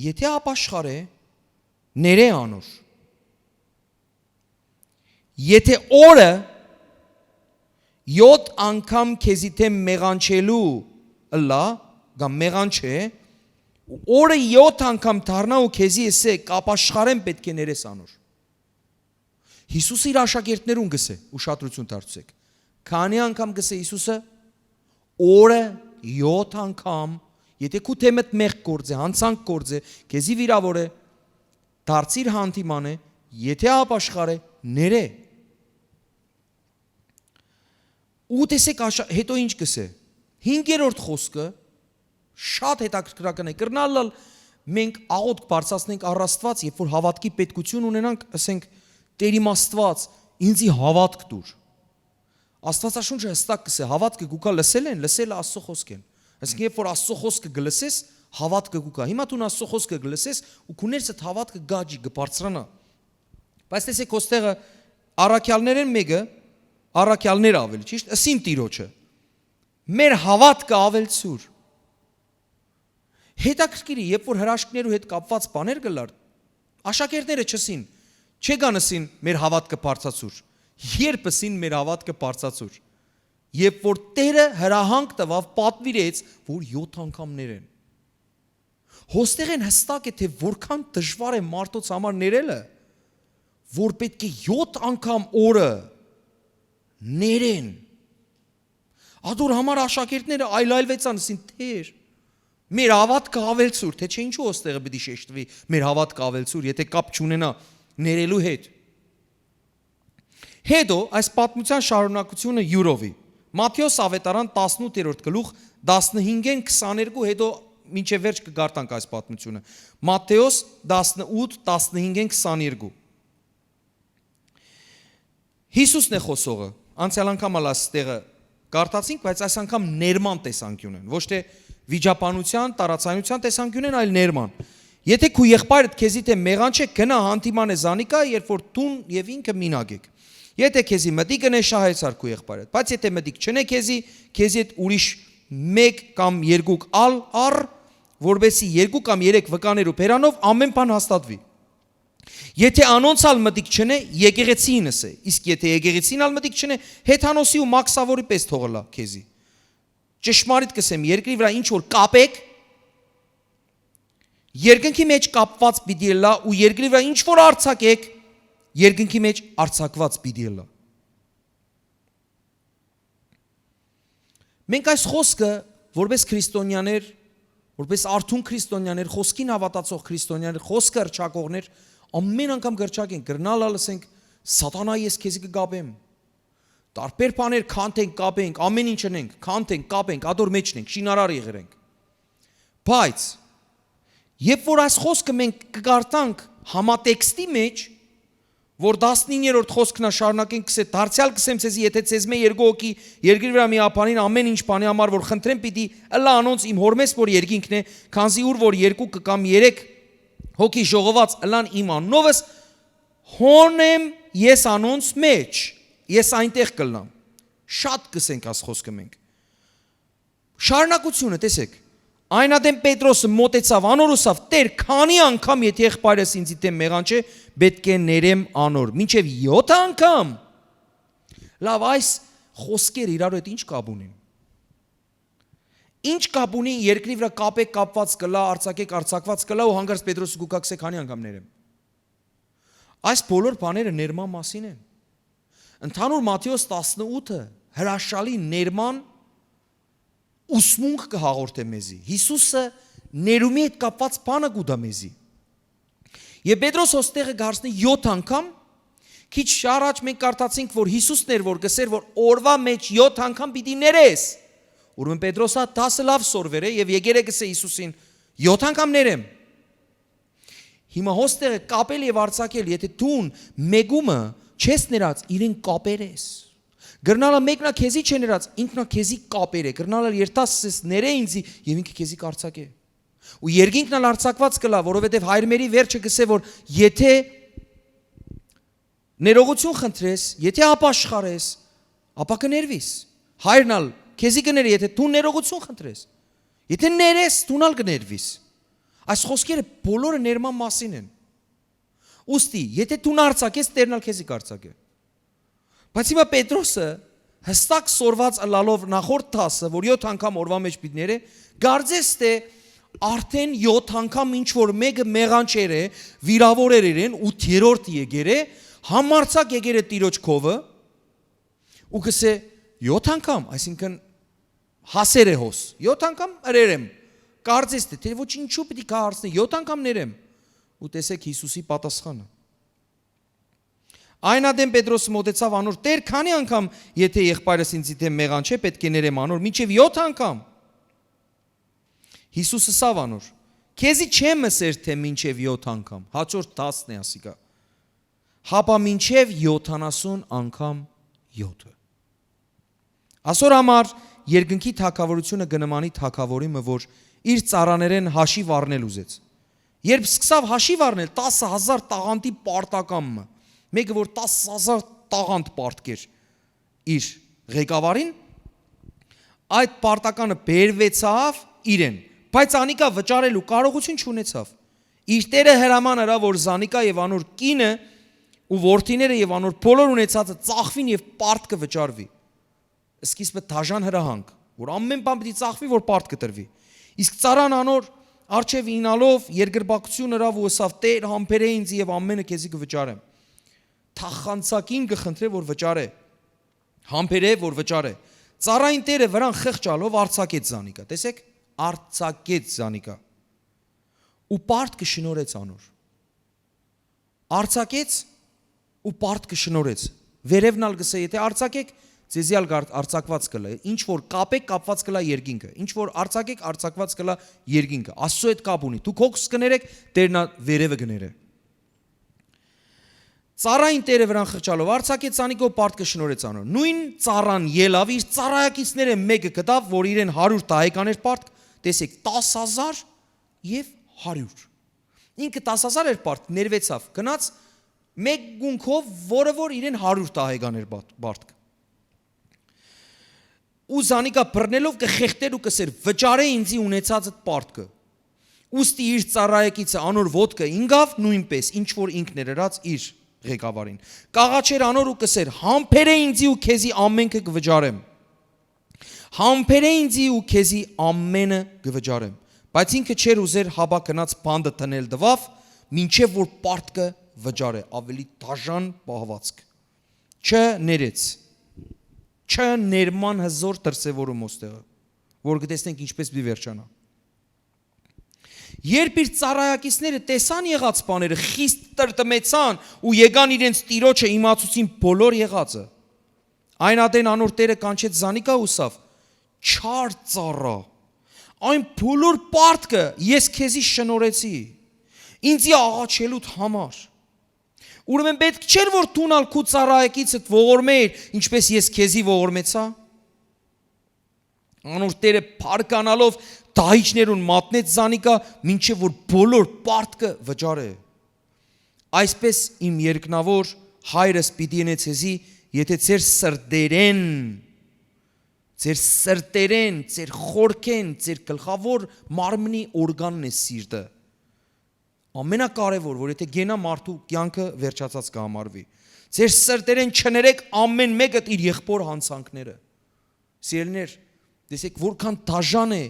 եթե ապաշխարէ, ներէ անոր։ Եթե օրը յոթ անգամ քեզի թէ մեղանչելու ըլլայ, կամ մեղանչէ, ու օրը յոթ անգամ դառնայ ու քեզի ըսէ, կ'ապաշխարեմ, պէտք է ներես անոր»։ Յիսուսը իր աշակերտներուն կ'ըսէ, ուշադրութիւն դարձուցէք։ Քանի՞ անգամ կ'ըսէ Յիսուսը, օրը յոթ անգամ, եթե քու թեմդ մեղք գործէ, յանցանք գործէ, քեզի վիրաւորէ, դարձիր յանդիմանէ, եթե ապաշխարէ, ներէ։ Ու տեսեք, աշա-, հետո ինչ կ'ըսէ։ Հինգերորդ խօսքը շատ հետաքրքրական է։ Կրնալ ալ մենք աղօթք բարձրացնենք առ Աստուած, երբ որ հաւատքի պետքութիւն ունենանք, ասենք, «Տէր իմ Աստուած, ինծի հաւատք տուր»։ Աստուածաշունչը յստակ կ'ըսէ, հաւատքը կուկա լսելէն, լսելը Աստուծոյ խօսքէն։ Այսինքն, երբ որ Աստուծոյ խօսքը կը լսես, հաւատքը կուկա։ Հիմա դուն Աստուծոյ խօսքը կը լսես ու քու ներսդ հաւատքը կ'աճի, կը բարձրանայ։ Բայց տեսէք, ոստեղը առաքեալներէն մէկը, առաքեալներ աւելի ճիշդ, ըսին Տիրոջը. «Մեր հաւատքը աւելցուր»։ Հետաքրքիր է, երբ որ հրաշքներու հետ կապուած բաներ կ'ըլլար, աշակերտները չըսին, չեկան ըսին. «Մեր հաւատքը բարձրացուր»։ Երբ ըսին. «Մեր հաւատքը բարձրացուր»։ Երբ որ Տէրը հրահանգ տուաւ, պատուիրեց, որ յոթ անգամներ են։ Ոստեղէն յստակ է, թէ որքան դժուար է մարդոց համար ներելը, որ պէտք է յոթ անգամ օրը ներեն։ Ատոր համար աշակերտները այլայլուեցան, ըսին. «Տէր, մեր հաւատքը աւելցուր»։ Թէ չէ, ինչու ոստեղը պիտի շեշտուի «մեր հաւատքը աւելցուր», եթէ կապ չունենայ ներելու հետ։ Հետո այս պատմութեան շարունակութիւնը յուրովի։ Մատթէոս Աւետարան, տասնութերորդ գլուխ, տասնհինգէն քսաներկու, հետո մինչեւ վերջ կը կարդանք այս պատմութիւնը։ Մատթէոս տասնութ, տասնհինգէն քսաներկու։ Յիսուսն է խօսողը։ Անցեալ անգամ ալ այս տեղը կարդացինք, բայց այս անգամ ներման տեսանկիւնէն, ոչ թէ վիճաբանութեան, տարաձայնութեան տեսանկիւնէն, այլ ներման։ «Եթէ քու եղբայրդ քեզի թէ մեղանչէ, գնա, հանդիման է զանիկա, երբ որ դուն եւ ինքը մինակ եք։ Եթէ քեզի մտիկ ընէ, շահեցար քու եղբայրդ։ Բայց եթէ մտիկ չընէ քեզի, քեզի հետ ուրիշ մէկ կամ երկուք ալ առ, որպէսզի երկու կամ երեք վկաներու բերանով ամէն բան հաստատուի։ Եթէ անոնց ալ մտիկ չընէ, եկեղեցին ըսէ, իսկ եթէ եկեղեցին ալ մտիկ չընէ, հեթանոսի ու մաքսաւորի պէս թող ըլլայ քեզի։ Ճշմարիտ կ'ըսեմ, երկրի վրայ ինչ որ կապ եք, երկնքի մէջ կապուած պիտի ըլլայ, ու երկրի վրայ ինչ որ արձակեք, երկնքի մէջ արձակուած պիտի ըլլայ»։ Մենք այս խօսքը, որպես քրիստոնեաներ, որպես արթուն քրիստոնեաներ, խօսքին հաւատացող քրիստոնեաներ, խօսքը հռչակողներ, ամէն անգամ կ'հռչակենք, կրնալ ալ ըսենք. «Սատանա, ես քեզի կը կապեմ»։ Տարբեր բաներ քանթենք, կապենք, ամէն ինչ ընենք, քանթենք, կապենք, ատոր մէջն ենք, շինարար եղեր ենք։ Բայց երբ որ այս խօսքը մենք կկարդանք համատեքստի մէջ, որ տասնիններորդ խօսքն ա, շարունակենք, կ'ըսէ. «Դարձեալ կ'ըսեմ ձեզի, եթէ ձեզմէ երկու հոգի երկրի վրայ միաբանին ամէն ինչ բանի համար որ խնդրեն, պիտի ըլլայ անոնց իմ Յօրմէս որ երկինքն է, քանզի ուր որ երկուք կամ երեք հոգի ժողոված ըլլան իմ անունովս, հոն եմ ես անոնց մէջ, ես այնտեղ կ'ըլլամ»։ Շատ կ'ըսենք այս խօսքը մենք։ Շարունակութիւնը տեսէք։ Այն ատեն Պետրոսը մօտեցաւ անոր, ըսաւ. «Տէր, քանի՞ անգամ եթէ եղբայրս ինծի դէմ մեղանչէ, պէտք է ներեմ անոր, մինչեւ յոթ անգամ»։ Լաւ, այս խօսքերը իրարու հետ ի՞նչ կապ ունին։ Ի՞նչ կապ ունի երկրի վրայ կապ եք, կապուած կ'ըլլայ, արձակեք, արձակուած կ'ըլլայ ու հանկարծ Պետրոսը կու գա, կ'ըսէ. «Քանի՞ անգամ ներեմ»։ Այս բոլոր բաները ներման մասին են։ Ընդհանուր Մատթէոս տասնութը հրաշալի ներման ուսմունք կը հաղորդէ մեզի։ Յիսուսը ներումի հետ կապուած բանը կու տայ մեզի։ Եւ Պետրոս ոստեղը կ'հարցնի յոթ անգամ, քիչ առաջ մենք կարդացինք, որ Յիսուսն էր, որ կ'ըսէր, որ օրուայ մէջ յոթ անգամ պիտի ներես։ Ուրեմն Պետրոս ա տասը լաւ սորվեր է եւ եկեր է կ'ըսէ Յիսուսին. «Յոթ անգամ ներեմ»։ Հիմա ոստեղը կապել եւ արձակել, եթէ դուն մեկումը չես ներած, իրեն կապեր ես։ Կրնալա մեկնա քեզի չներած, ինքնա քեզի կապեր է, կրնալա երթաս ես, ներե ինձի, եւ ինքը քեզի կարձակէ։ Ու երկինքն ալ արձակված կլա, որովհետեւ հայրմերի վերջը կ'ըսէ, որ եթէ ներողություն խնդրես, եթէ ապաշխարես, ապա կներվիս։ Հայրն ալ քեզի կներ, եթէ դու ներողություն խնդրես։ Եթէ ներես, դուն ալ կներվիս։ Այս խոսքերը բոլորը ներման մասին են։ Ուստի, եթէ դու արձակես, Տերն ալ քեզի կարձակէ։ Բայց հիմա Պետրոսը, հստակ սորված ըլալով նախորդ դասը, որ յոթ անգամ օրվա մեջ պիտի ներէ, կարծես թէ արդեն յոթ անգամ ինչ որ մեկը մեղանչեր է, վիրավորեր իրեն, ութերորդ եկեր է, համարձակ եկեր է Տիրոջ քովը, ու կ'ըսէ. «Յոթ անգամ», այսինքն հասեր է հոս, «յոթ անգամ ըրեր եմ»։ Կարծես թէ, թէ ոչ, ինչու պիտի գա հարցնի, «յոթ անգամ ներեմ»։ Ու տեսեք Յիսուսի պատասխանը։ Այն ատեն Պետրոս մոտեցավ անոր. «Տէր, քանի՞ անգամ, եթէ եղբայրս ինձի դէմ մեղանչէ, պէտք է ներեմ անոր, մինչեւ յոթ անգամ»։ Յիսուս ըսաւ անոր. «Քեզի չեմ ըսեր, թէ մինչեւ յոթ անգամ»։ Հաջորդ դասն է ասիկա։ հապա մինչեւ յոթանասուն անգամ յոթը։ Ասոր համար երկնքի թագաւորութիւնը կը նմանի թագաւորի մը, որ իր ծառաներէն հաշիւ առնել ուզեց։ Երբ սկսաւ հաշիւ առնել, տասը հազար տաղանդի պարտական մը, մէկը որ տասը հազար տաղանդ պարտք էր իր ղեկավարին, այդ պարտականը բերուեցաւ իրեն, բայց անիկա վճարելու կարողութիւն չունեցաւ։ Իր տէրը հրաման ըրաւ, որ զանիկա եւ անոր կինը ու որդիները եւ անոր բոլոր ունեցածը ծախուին եւ պարտքը վճարուի։ Սկիզբը դաժան հրահանգ, որ ամէն բան պիտի ծախուի, որ պարտքը տրուի։ Իսկ ծառան անոր առջեւ իյնալով երկրպագութիւն ըրաւ ու ըսաւ. «Տէր, համբերէ ինձ եւ ամէնը քեզի կը վճարեմ»։ Թախանցակին կը խնդրէ, որ վճարէ։ Համբերէ, որ վճարէ։ Ծառային տէրը վրան խղճալով արձակեց զանիկա։ Տեսեք, արձակեց զանիկա։ Ու պարտքը շնորհեց անոր։ Արձակեց ու պարտքը շնորհեց։ Վերեւն ալ կ'ըսէ, եթե արձակեք, ձեզի ալ կար-, արձակուած կ'ըլլայ։ Ինչ որ կապեք, կապուած կ'ըլլայ երկինքը։ Ինչ որ արձակեք, արձակուած կ'ըլլայ երկինքը։ Աստծո հետ կապ ունի։ Դուք հոգս կը ներեք, Տէրն ալ վերեւը կը ներէ։ Ծառային տէրը վրան խղճալով արձակեց զանիկա ու պարտքը շնորհեց անոր։ Նոյն ծառան ելաւ իր ծառայակիցներէն մէկը գտաւ, որ իրեն հարիւր տահեկաներ պարտք, տեսեք, տասը հազար եւ հարիւր։ Ինքը տասը հազար էր պարտք, ներուեցաւ, գնաց մէկ գունքով, որը որ իրեն հարիւր տահեկաներ պա-, պարտք։ Ու զանիկա բռնելով կը խեղդէր ու կ'ըսէր. «Վճարէ ինծի ունեցածդ պարտքը»։ Ուստի իր ծառայակիցը անոր ոտքը ինկաւ նոյնպէս, ինչ որ ինքն էր ըրած իր ղեկավարին։ Կ'աղաչէր անոր ու կ'ըսէր. «Համբերէ ինծի ու քեզի ամէնքը կը վճարեմ»։ «Համբերէ ինծի ու քեզի ամէնը կը վճարեմ»։ Բայց ինքը չէր ուզեր, հապա գնաց բանտը դնել տուաւ, մինչեւ որ պարտքը վճարէ, ավելի դաժան պահուածք։ Չներեց։ Չներման հզոր դրսեւորում ոստեղը, որ կը տեսնենք ինչպես պիտի վերջանայ։ Երբ իր ծառայակիցները տեսան եղած բաները, խիստ տրտմեցան ու եկան իրենց տիրոջը իմացուցին բոլոր եղածը։ Այն ատեն անոր տէրը կանչեց զանիկա ու ըսաւ. «Չար ծառայ, այն բոլոր պարտքը ես քեզի շնորհեցի, ինծի աղաչելուդ համար։ Ուրեմն պէտք չէր որ դուն ալ քու ծառայակիցդ ողորմէիր, ինչպես ես քեզի ողորմեցայ»։ Անոր տէրը փառկանալով դահիճներուն մատնեց զանիկա, մինչեւ որ բոլոր պարտքը վճարէ։ Այսպես իմ երկնաւոր հայրս պիտի ընէ ձեզի, եթե ձեր սրտերէն, ձեր սրտերէն, ձեր խորքէն, ձեր գլխաւոր մարմնի օրգանն է սիրտը։ Ամենակարեւոր, որ եթե կենայ մարդու կեանքը վերջացած կը համարուի։ Ձեր սրտերէն չներեք ամէն մէկդ իր եղբոր յանցանքները։ Սիրելիներ, տեսեք, որքան դաժան է,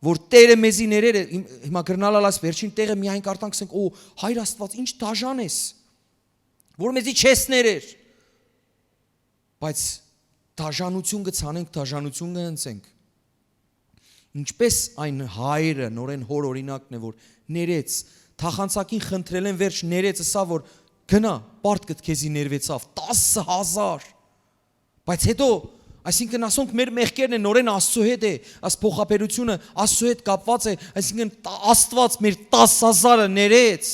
որ Տէրը մեզի ներեր է, իմ-, հիմա կրնալ ալ այս վերջին տեղը միայն կարդանք, ասենք, «Օ, Հայր Աստված, ինչ դաժան ես, որ մեզի չես ներեր»։ Բայց դաժանութիւն կը ցանենք, դաժանութիւն կը ընծենք։ Ինչպես այն հայրը, նորէն հոր օրինակն է, որ ներեց, թախանցակին խնդրելէն վերջ ներեց, ըսաւ, որ «Գնա, պարտքդ քեզի ներվեցաւ, տասը հազար»։ Բայց հետո, այսինքն, ասոնք մեր մեղքերն են, նորէն Աստծո հետ է, աս փոխաբերությունը Աստծո հետ կապված է, այսինքն, տ-, Աստված մեր տասը հազարը ներեց,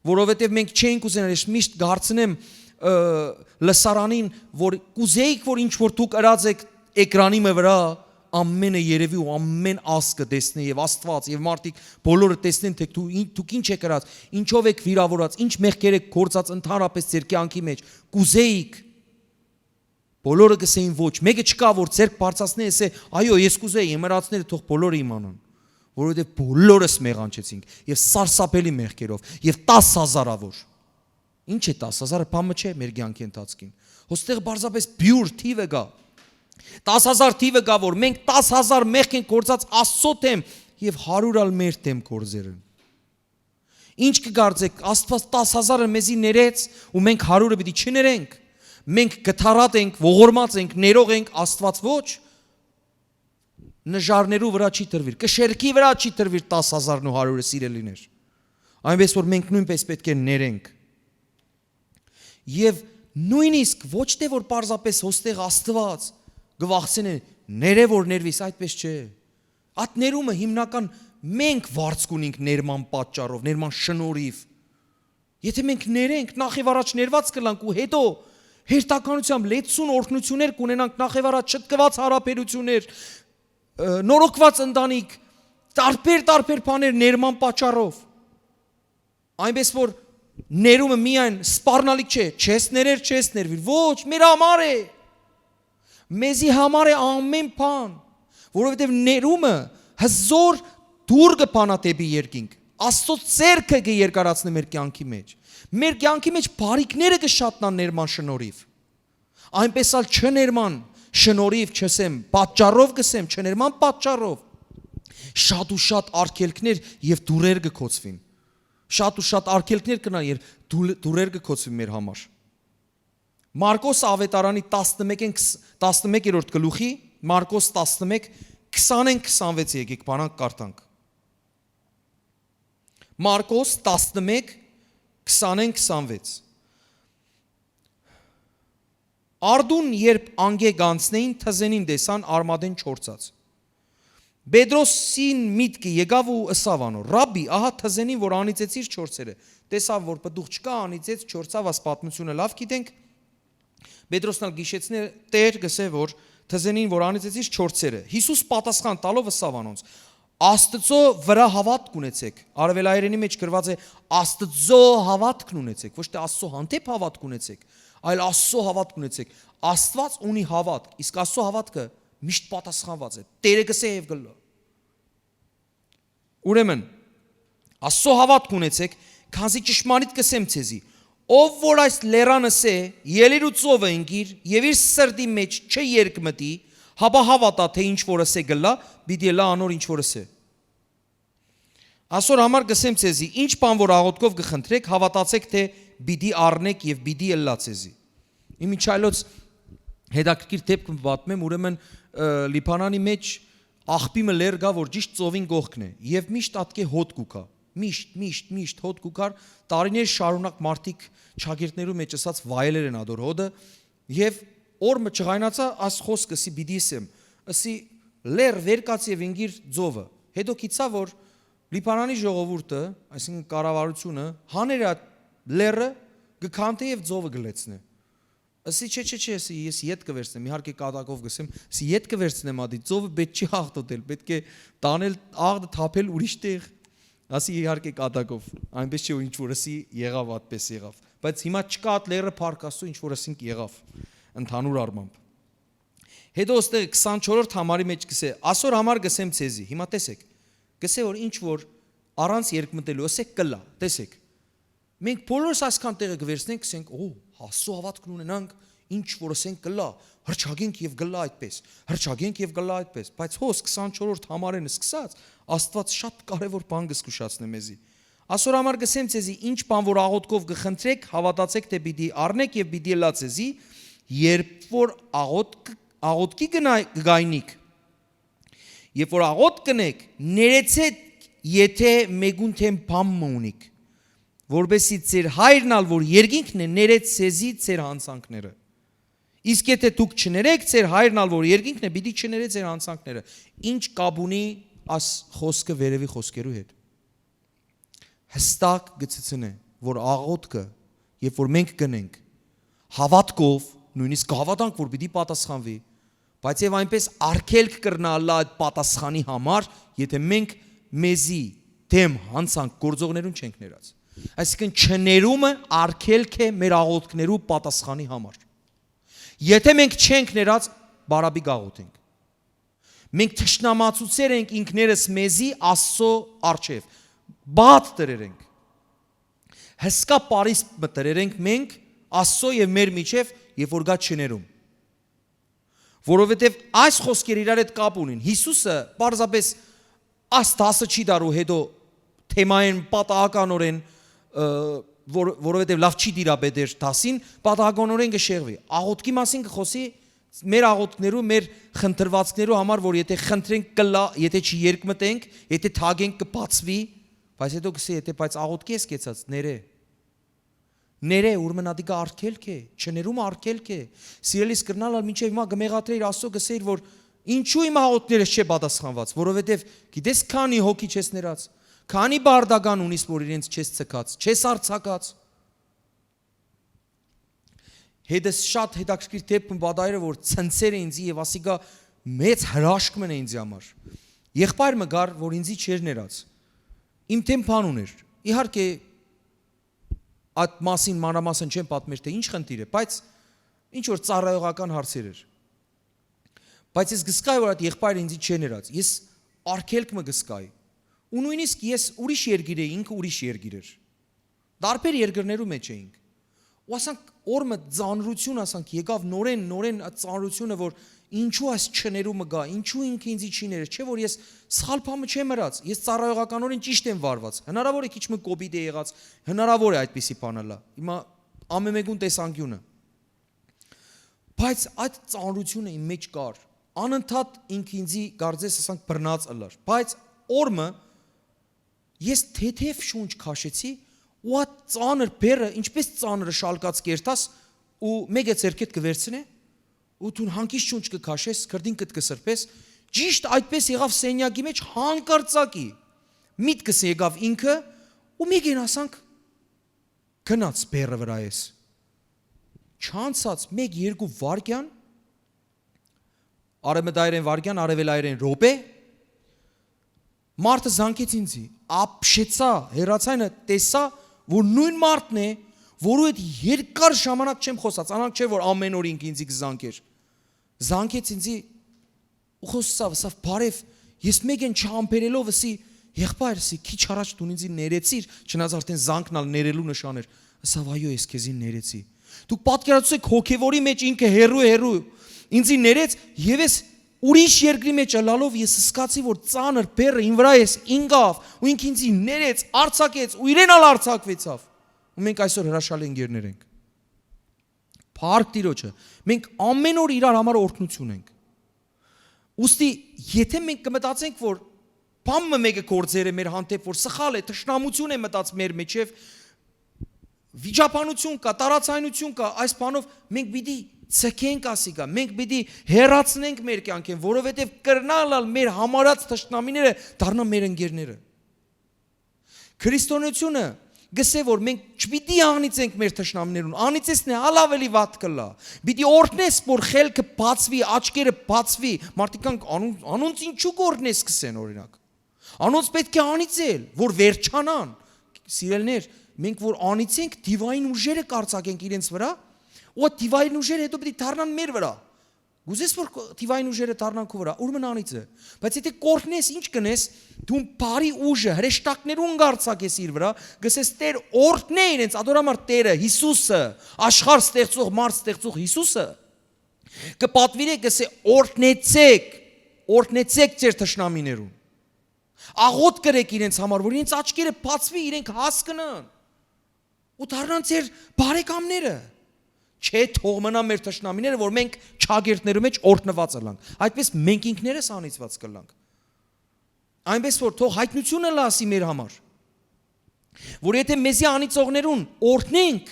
որովհետև մենք չէինք ուզենար, ես միշտ կհարցնեմ, ը, լսարանին, որ կուզեիք, որ ինչ որ դուք ըրած եք էկրանի մը վրա, ամենը երևի ու ամեն ազգը տեսնէ, եւ Աստված, եւ մարդիկ բոլորը տեսնեն, թե դու ին-, դուք ինչ եք ըրած, ինչով եք վիրավորած, ինչ մեղքեր եք գործած ընդհանրապես ձեր կյանքի մեջ, կուզեիք։ Բոլորը կ'ըսէին ոչ, մէկը չկայ, որ ձեռք բարձրացնէ, ասէ, «Այո, ես կ'ուզեի, եմրածները թող բոլորը իմանան», որովհետև բոլորս մեղանչեցինք, եւ սարսափելի մեղքերով, եւ տաս հազարավոր։ Ինչ է տաս հազարը, բան մը չէ մեր կյանքի ընթացքին։ Ոստեղ պարզապես բիուր թիվը կայ։ Տաս հազար թիվը կայ, որ մենք տաս հազար մեղք ենք գործած Աստծո դեմ, եւ հարիւր ալ մեր դեմ գործեր են։ Ինչ կը կարծէք, Աստված տաս հազարը մեզի ներեց ու մենք հարիւրը պիտի չներենք։ Մենք կթարատ ենք, ողորմած ենք, ներող ենք, Աստված ոչ։ Նժարներու վրա չի տրուիր, կշերքի վրա չի տրուիր տաս հազարն ու հարիւրը, սիրելիներ։ Այնպես որ մենք նոյնպես պէտք է ներենք։ Եւ նոյնիսկ ոչ թե որ պարզապես ոստեղ Աստված կը վախցնէ, «Ներէ որ ներվիս», այդպես չէ։ Այդ ներումը հիմնական մենք վարձք ունենք ներման պատճառով, ներման շնորհիվ։ Եթէ մենք ներենք, նախ եւ առաջ ներուած կ'ըլլանք ու հետո հերթականութեամբ լեցուն օրհնութիւններ կ'ունենանք, նախ եւ առաջ չտկուած յարաբերութիւններ, ը, նորոգուած ընտանիք, տարբեր, տարբեր բաներ ներման պատճառով։ Այնպես որ ներումը միայն սպառնալիք չէ, չես ներեր, չես ներուիր, ոչ, մեր համար է, մեզի համար է ամեն բան, որովհետեւ ներումը հզոր դուռ կը բանայ դէպի երկինք, Աստծո ձեռքը կը երկարացնէ մեր կեանքի մէջ, մեր կեանքի մէջ բարիքները կը շատնան ներման շնորհիւ։ Այնպես ալ չներման շնորհիւ չ'ըսեմ, պատճառով կ'ըսեմ, չներման պատճառով շատ ու շատ արգելքներ եւ դուռեր կը գոցուին։ Շատ ու շատ արգելքներ կ'ըլլան եւ դուլ-, դուռեր կը գոցուին մեր համար։ Մարկոս Աւետարանի տասնմեկին քս-, տասնմեկերորդ գլուխի, Մարկոս տասնմեկ, քսանէն քսանվեցը եկեք բանանք կարդանք։ Մարկոս տասնմեկ, քսանէն քսանվեց։ Արդուն երբ անկէ կանցնէին, թզենին տեսան արմատէն չորցած։ Պետրոսին միտքը եկաւ ու ըսաւ անոր. «Ռաբի, ահա թզենին, որ անիծեցիր, չորցեր է»։ Տեսաւ, որ պտուղ չկայ, անիծեց, չորցաւ, աս պատմութիւնը լաւ գիտենք։ Պետրոսն ալ գիշեցնէ, Տէր, կ'ըսէ, որ թզենին, որ անիծեցիր, չորցեր է։ Յիսուս պատասխան տալով ըսաւ անոնց. «Աստծո վրայ հաւատք ունեցեք»։ Արեւելայերէնի մէջ գրուած է. «Աստծո հաւատքն ունեցեք», ոչ թէ «Աստծո հանդէպ հաւատք ունեցեք», այլ «Աստծո հաւատք ունեցեք»։ Աստուած ունի հաւատք, իսկ Աստծո հաւատքը միշտ պատասխանուած է։ Տէրը կ'ըսէ եւ կ'ըլլայ։ Ուրեմն, Աստծո հաւատք ունեցեք, քանզի ճշմարիտ կ'ըսեմ ձեզի. ով որ այս լեռան ըսէ, «Ելի՛ր ու ծովը ընկիր», եւ իր սրտի մէջ չ'երկմտի, հապա հաւատայ թէ ինչ որ ըսէ կ'ըլլայ, պիտի ըլլայ անոր ինչ որ ըսէ։ Ասոր համար կ'ըսեմ ձեզի, ինչ բան որ աղօթքով կը խնդրէք, հաւատացէք թէ պիտի առնէք եւ պիտի ըլլայ ձեզի։ Իմ ինչ այլոց հետաքրքիր դէպք մը պատմեմ, ուրեմն, ը, Լիբանանի մէջ աղբի մը լեռ կայ, որ ճիշդ ծովին կողքն է, եւ միշտ ատկէ հոտ կու գայ, միշտ, միշտ, միշտ հոտ կու գար, տարիներ շարունակ մարդիկ չակերտներու մէջ ըսած վայելեր են ատոր հոտը, եւ օր մը չղայնացայ, աս խօսքը ըսի պիտի ըսեմ, ըսի, լեռ վեր կաց եւ ինկիր ծովը, հետո գիտցայ, որ Լիբանանի ժողովուրդը, այսինքն կառավարութիւնը, հաներայ լեռը կը քանթէ եւ ծովը կը լեցնէ։ Ըսի, չէ, չէ, չէ, ըսի, ես ետ կը վերցնեմ, իհարկե կատակով կ'ըսեմ, ըսի, ետ կը վերցնեմ ատի, ծովը պէտք չի հաղթոտել, պէտք է տանել աղտը, թափել ուրիշ տեղ, ասի, իհարկե կատակով, այնպես չէ, որ ինչ որ ըսի, եղաւ, ատպես եղաւ, բայց հիմա չկայ ատ լեռը, փառք Աստծո, ինչ որ ըսինք, եղաւ, ընդհանուր առմամբ։ Հետո ստեղ քսանչորրորդ համարի մէջ կ'ըսէ, ասոր համար կ'ըսեմ ձեզի, հիմա տեսեք, կ'ըսէ, որ ինչ որ առանց երկմտելու, ըսեք, կ'ըլլայ, տեսեք, մենք բոլորս այսքան տեղը կը վերցնենք, կ'ըսենք, օ, Աստծո հաւատքն ունենանք, ինչ որ ըսենք կ'ըլլայ, հրճագենք եւ կ'ըլլայ այդպես, հրճագենք եւ կ'ըլլայ այդպես, բայց հոս քսանչորրորդ համարէն սկսած, Աստուած շատ կարեւոր բան կը զգուշացնէ մեզի։ Ասոր համար կ'ըսեմ ձեզի, ինչ բան որ աղօթքով կը խնդրէք, հաւատացէք թէ պիտի առնէք եւ պիտի ըլլայ ձեզի, երբ որ աղօթք, աղօթքի կնայ-, կգայնիք, երբ որ աղօթք կ'ընէք, ներեցէք, եթէ մէկուն դէմ բան մը ունիք, որպեսզի ձեր Հայրն ալ, որ երկինքն է, ներեց ձեզի ձեր յանցանքները։ Իսկ եթէ դուք չներեք, ձեր Հայրն ալ, որ երկինքն է, պիտի չներէ ձեր յանցանքները։ Ինչ կապ ունի աս խօսքը վերեւի խօսքերու հետ։ Հստակ կը ցցնէ, որ աղօթքը, երբ որ մենք կ'ընենք, հաւատքով, նոյնիսկ կը հաւատանք, որ պիտի պատասխանուի, բայց եւ այնպես արգելք կրնայ ըլլայ այդ պատասխանի համար, եթէ մենք մեզի դէմ յանցանք գործողներուն չենք ներած։ Այսինքն, չներումը արգելք է մեր աղօթքներու պատասխանի համար։ Եթէ մենք չենք ներած, բարապի կ'աղօթենք։ Մենք թշնամացուցեր ենք ինքներս մեզի Աստծո առջեւ, բաց դրեր ենք, հսկայ պարիսպ մը դրեր ենք մենք Աստծո եւ մեր միջեւ, երբ որ գայ չներում։ Որովհետեւ այս խօսքերը իրար հետ կապ ունին։ Յիսուսը պարզապէս աս դասը չի տար ու հետո թեմային պատահականորեն, ը, որ-, որովհետեւ լաւ չի տիրապետեր դասին, պատահականորեն կը շեղուի։ Աղօթքի մասին կը խօսի, մեր աղօթքներու, մեր խնդրուածքներու համար, որ եթէ խնդրենք կ'ըլլայ, եթէ չի երկմտենք, եթէ թագենք կը բացուի, բայց հետո կ'ըսէ, եթէ բայց աղօթքի ես կեցած, ներէ։ Ներէ, ուրեմն ատիկա արգելք է, չներումը արգելք է։ Սիրելիս, կրնալ ալ մինչեւ հիմա կը մեղադրէիր Աստծո, կ'ըսէիր, որ ինչու իմ աղօթքներս չէ պատասխանված, որովհետեւ գիտես քանի՞ հոգի չես ներած, քանի՞ բարդական ունիս, որ իրենց չես ցկած, չես արձակած։ Հետս շատ հետաքրքիր դեպք մը պատահեր, որ ցնցեր է ինձի եւ ասիկա մեծ հրաշք մը է ինձի համար։ Եղբայր մը կար, որ ինձի չէր ներած։ Իմ դէմ բան ուներ։ Իհարկե, այդ մասին մանրամասն չեմ պատմեր, թե ինչ խնդիր է, բայց ինչ որ ծառայողական հարցեր էր։ Բայց ես գսկայ, որ այդ եղբայրը ինձի չէ ներած։ Ես արգելք մը գսկայ։ Ու նույնիսկ ես ուրիշ երկիր էի, ինքը ուրիշ երկիր էր։ Տարբեր երկրներու մեջ էինք։ Ու ասանք, օր մը ծանրություն, ասանք, եկաւ նորեն, նորեն այդ ծանրությունը, որ ինչու այս չներու մը գայ, ինչու ինքը ինձի չի ներեր, չէ՞ որ ես սխալ բան մը չեմ ըրած, ես ծառայողականորեն ճիշտ եմ վարված, հնարավոր է քիչ մը կոպիտ է եղած, հնարավոր է այդպիսի բան ըլլայ։ Հիմա ամեն մեկուն տեսանկիւնը։ Բայց այդ ծանրությունը իմ մեջ կար, անընդհատ ինքը ինձի կարծես ասանք բռնած ըլլար, բայց օր մը ես թեթեւ շունչ քաշեցի ու այդ ծանր բեռը, ինչպես ծանրը շալկած կերտաս ու մեկը ձեռքեդ կը վերցնէ ու դուն հանգիստ շունչ կը քաշես, քրտինքդ կը սրբես, ճիշտ այդպես եղաւ սենյակի մեջ հանկարծակի։ Միտքս եկաւ ինքը ու մեկին ասանք, գնաց բեռը վրայ ես։ Չանցած մեկ երկու վայրկեան, արևմտայրեն վայրկեան, արևելայրեն րոպե, մարդը զանգեց ինձի, ապշեցայ, հեռացայինը տեսայ, որ նոյն մարդն է, որու հետ երկար ժամանակ չեմ խօսած, անանկ չէ որ ամեն օր ինքը ինձի կը զանգէր։ Զանգեց ինձի ու խօսցաւ, ասաւ, «Բարեւ», ես մեկեն չհամբերելով ըսի, «Եղբայր», ըսի, «քիչ առաջ դուն ինձի ներեցիր», չնայած արդեն զանգն ալ ներելու նշան էր։ Ասաւ, «Այո, ես քեզի ներեցի»։ Դուք պատկերացուցեք, հոգեվորի մեջ ինքը հեռու, հեռու ինձի ներեց, եւ ես ուրիշ երկրի մեջ ըլալով ես զգացի, որ ծանր բեռը իմ վրայ ես ինկաւ ու ինքը ինձի ներեց, արձակեց ու իրեն ալ արձակուեցաւ։ Ու մենք այսօր հրաշալի ընկերներ ենք։ Փառք Տիրոջը, մենք ամեն օր իրար համար օրհնություն ենք։ Ուստի, եթե մենք կը մտածենք, որ բան մը մեկը գործեր է մեր հանդէպ, որ սխալ է, թշնամություն է մտած մեր միջեւ, վիճաբանություն կա, տարաձայնություն կա, այս բանով մենք պիտի ցկենք ասիկա, մենք պիտի հեռացնենք մեր կյանքէն, որովհետեւ կրնան ալ մեր համարած թշնամիները դառնան մեր ընկերները։ Քրիստոնեությունը գսէ, որ մենք չպիտի անիծենք մեր թշնամիներուն, անիծեցնէ, ալ ավելի վատ կ'ըլլայ։ Պիտի օրհնես, որ խելքը բացուի, աչքերը բացուի, մարդիկ կան, «Անոնց, անոնց ինչու կ'օրհնես», կ'ըսեն, օրինակ։ Անոնց պէտք է անիծել, որ վերջանան։ Սիրելիներ, մենք որ անիծենք, դիվային ուժերը կ'արձակենք իրենց վրայ, ու այդ դիվային ուժերը հետո պիտի դառնան մեր վրայ։ Կ'ուզես, որ քո դիվային ուժերը դառնան քո վրայ, ո՞ւր մնան անիծը։ Բայց եթե կ'օրհնես, ինչ կ'ընես, դուն բարի ուժը հրեշտակներուն կ'արձակես իր վրայ, կ'ըսես, «Տէր, օրհնէ իրենց», ատոր համար Տէրը, Յիսուսը, աշխարհ ստեղծող, մարդ ստեղծող Յիսուսը, կը պատուիրէ, կ'ըսէ, «Օրհնեցէք, օրհնեցէք ձեր թշնամիներուն»։ Աղօթք կ'ընէք իրենց համար, որ իրենց աչքերը բացուի, իրենք հասկնան ու դառնան ձեր բարեկամները։ Չէ, թող մնան մեր թշնամիները, որ մենք չակերտներու մեջ օրհնուածը ըլլանք։ Այդպես մենք ինքներս անիծուած կ'ըլլանք։ Այնպես որ թող յայտնությունը լասի մեր համար, որ եթե մեզի անիծողներուն օրհնենք,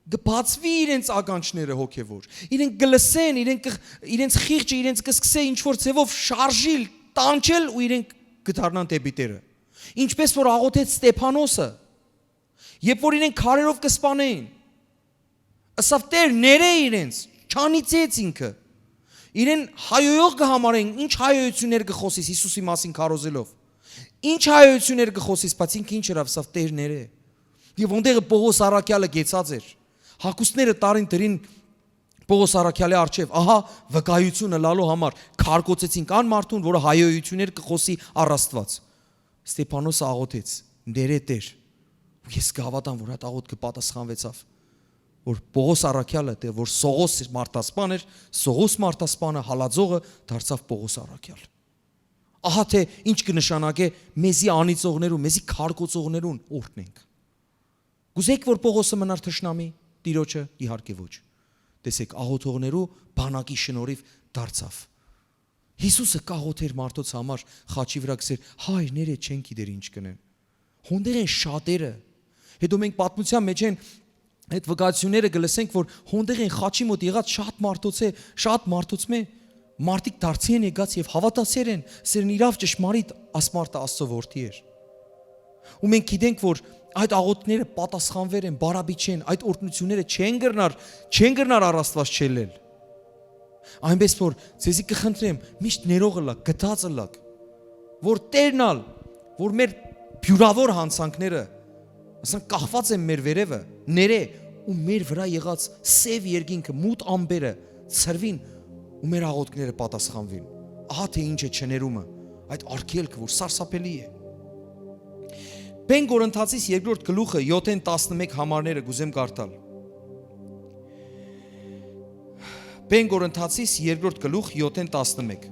կը բացուի իրենց ականջները հոգեվոր։ Իրենք կը լսեն, իրենք կը, իրենց խիղճը, իրենց կը սկսէ ինչ որ ձևով շարժիլ, տանջել ու իրենք կը դառնան դէպի Տէրը։ Ինչպես որ աղօթեց Ստեփանոսը, երբ որ իրենք քարերով կը սպանէին, ըսաւ, «Տէր, ներէ իրենց», չանիծեց ինքը։ Իրեն հայոյող կը համարեն, ինչ հայոյություններ կը խօսիս Յիսուսի մասին քարոզելով։ Ինչ հայոյություններ կը խօսիս, բայց ինքը ինչ ըրաւ, ըսաւ, «Տէր, ներէ»։ Եւ ոնտեղը Պողոս առաքյալը գեցած էր։ Հագուստները տարին դրին Պողոս առաքյալի առջեւ, ահա վկայությունը լալու համար քարկոծեցինք ան մարդուն, որը հայոյություններ կը խօսի առ Աստուած։ Ստեփանոսը աղօթեց, «Ներէ, Տէր»։ Ու ես կհաւատամ, որ այդ աղօթքը պատասխանուեցաւ, որ Պողոս առաքյալը, դե, որ Սողոս մարդասպան էր, Սողոս մարդասպանը, հալածողը դարձաւ Պողոս առաքյալ։ Ահա թե ինչ կը նշանակէ մեզի անիծողներուն, մեզի քարկոծողներուն օրհնենք։ Կ'ուզե՞ք, որ Պողոսը մնար թշնամի Տիրոջը, իհարկե ոչ։ Տեսեք, աղոթողներու բանակի շնորհիվ դարձաւ։ Յիսուսը կաղոթեր մարդոց համար խաչի վրայ, կ'ըսէր, «Հայր, ներէ, չեն գիտեր ինչ կ'ընեն»։ Հոնդեղ են շատերը։ Հետո մենք պատմության մեջ են այդ վկայությունները կը լսենք, որ հոնդեղ են խաչի մոտ եղած շատ մարդոց է, շատ մարդոց մէ, մարդիկ դարձի են եկած եւ հաւատացեր են, սերն իրաւ ճշմարիտ աս մարդը Աստծո որդի էր։ Ու մենք գիտենք, որ Այդ աղօթքները պատասխանուեր են, բարապիչ են, այդ օրհնութիւնները չեն կրնար, չեն կրնար առ Աստուած չելլել։ Այնպէս որ ձեզի կը խնդրեմ, միշտ ներող ըլլաք, գթած ըլլաք, որ Տերն ալ, որ մեր բիւրաւոր յանցանքները, ասենք, կախված են մեր վերեւը, ներէ ու մեր վրայ եղած սեւ երկինքը, մութ ամպերը ցրուին ու մեր աղօթքները պատասխանուին։ Ահա թե ինչ է չներումը, այդ արգելքը, որ սարսափելի է։ Բեն Կորինթացիս երկրորդ գլուխը, յոթ են տասնմէկ համարները կ'ուզեմ կարդալ։ Բեն Կորինթացիս երկրորդ գլուխ, յոթ են տասնմէկ։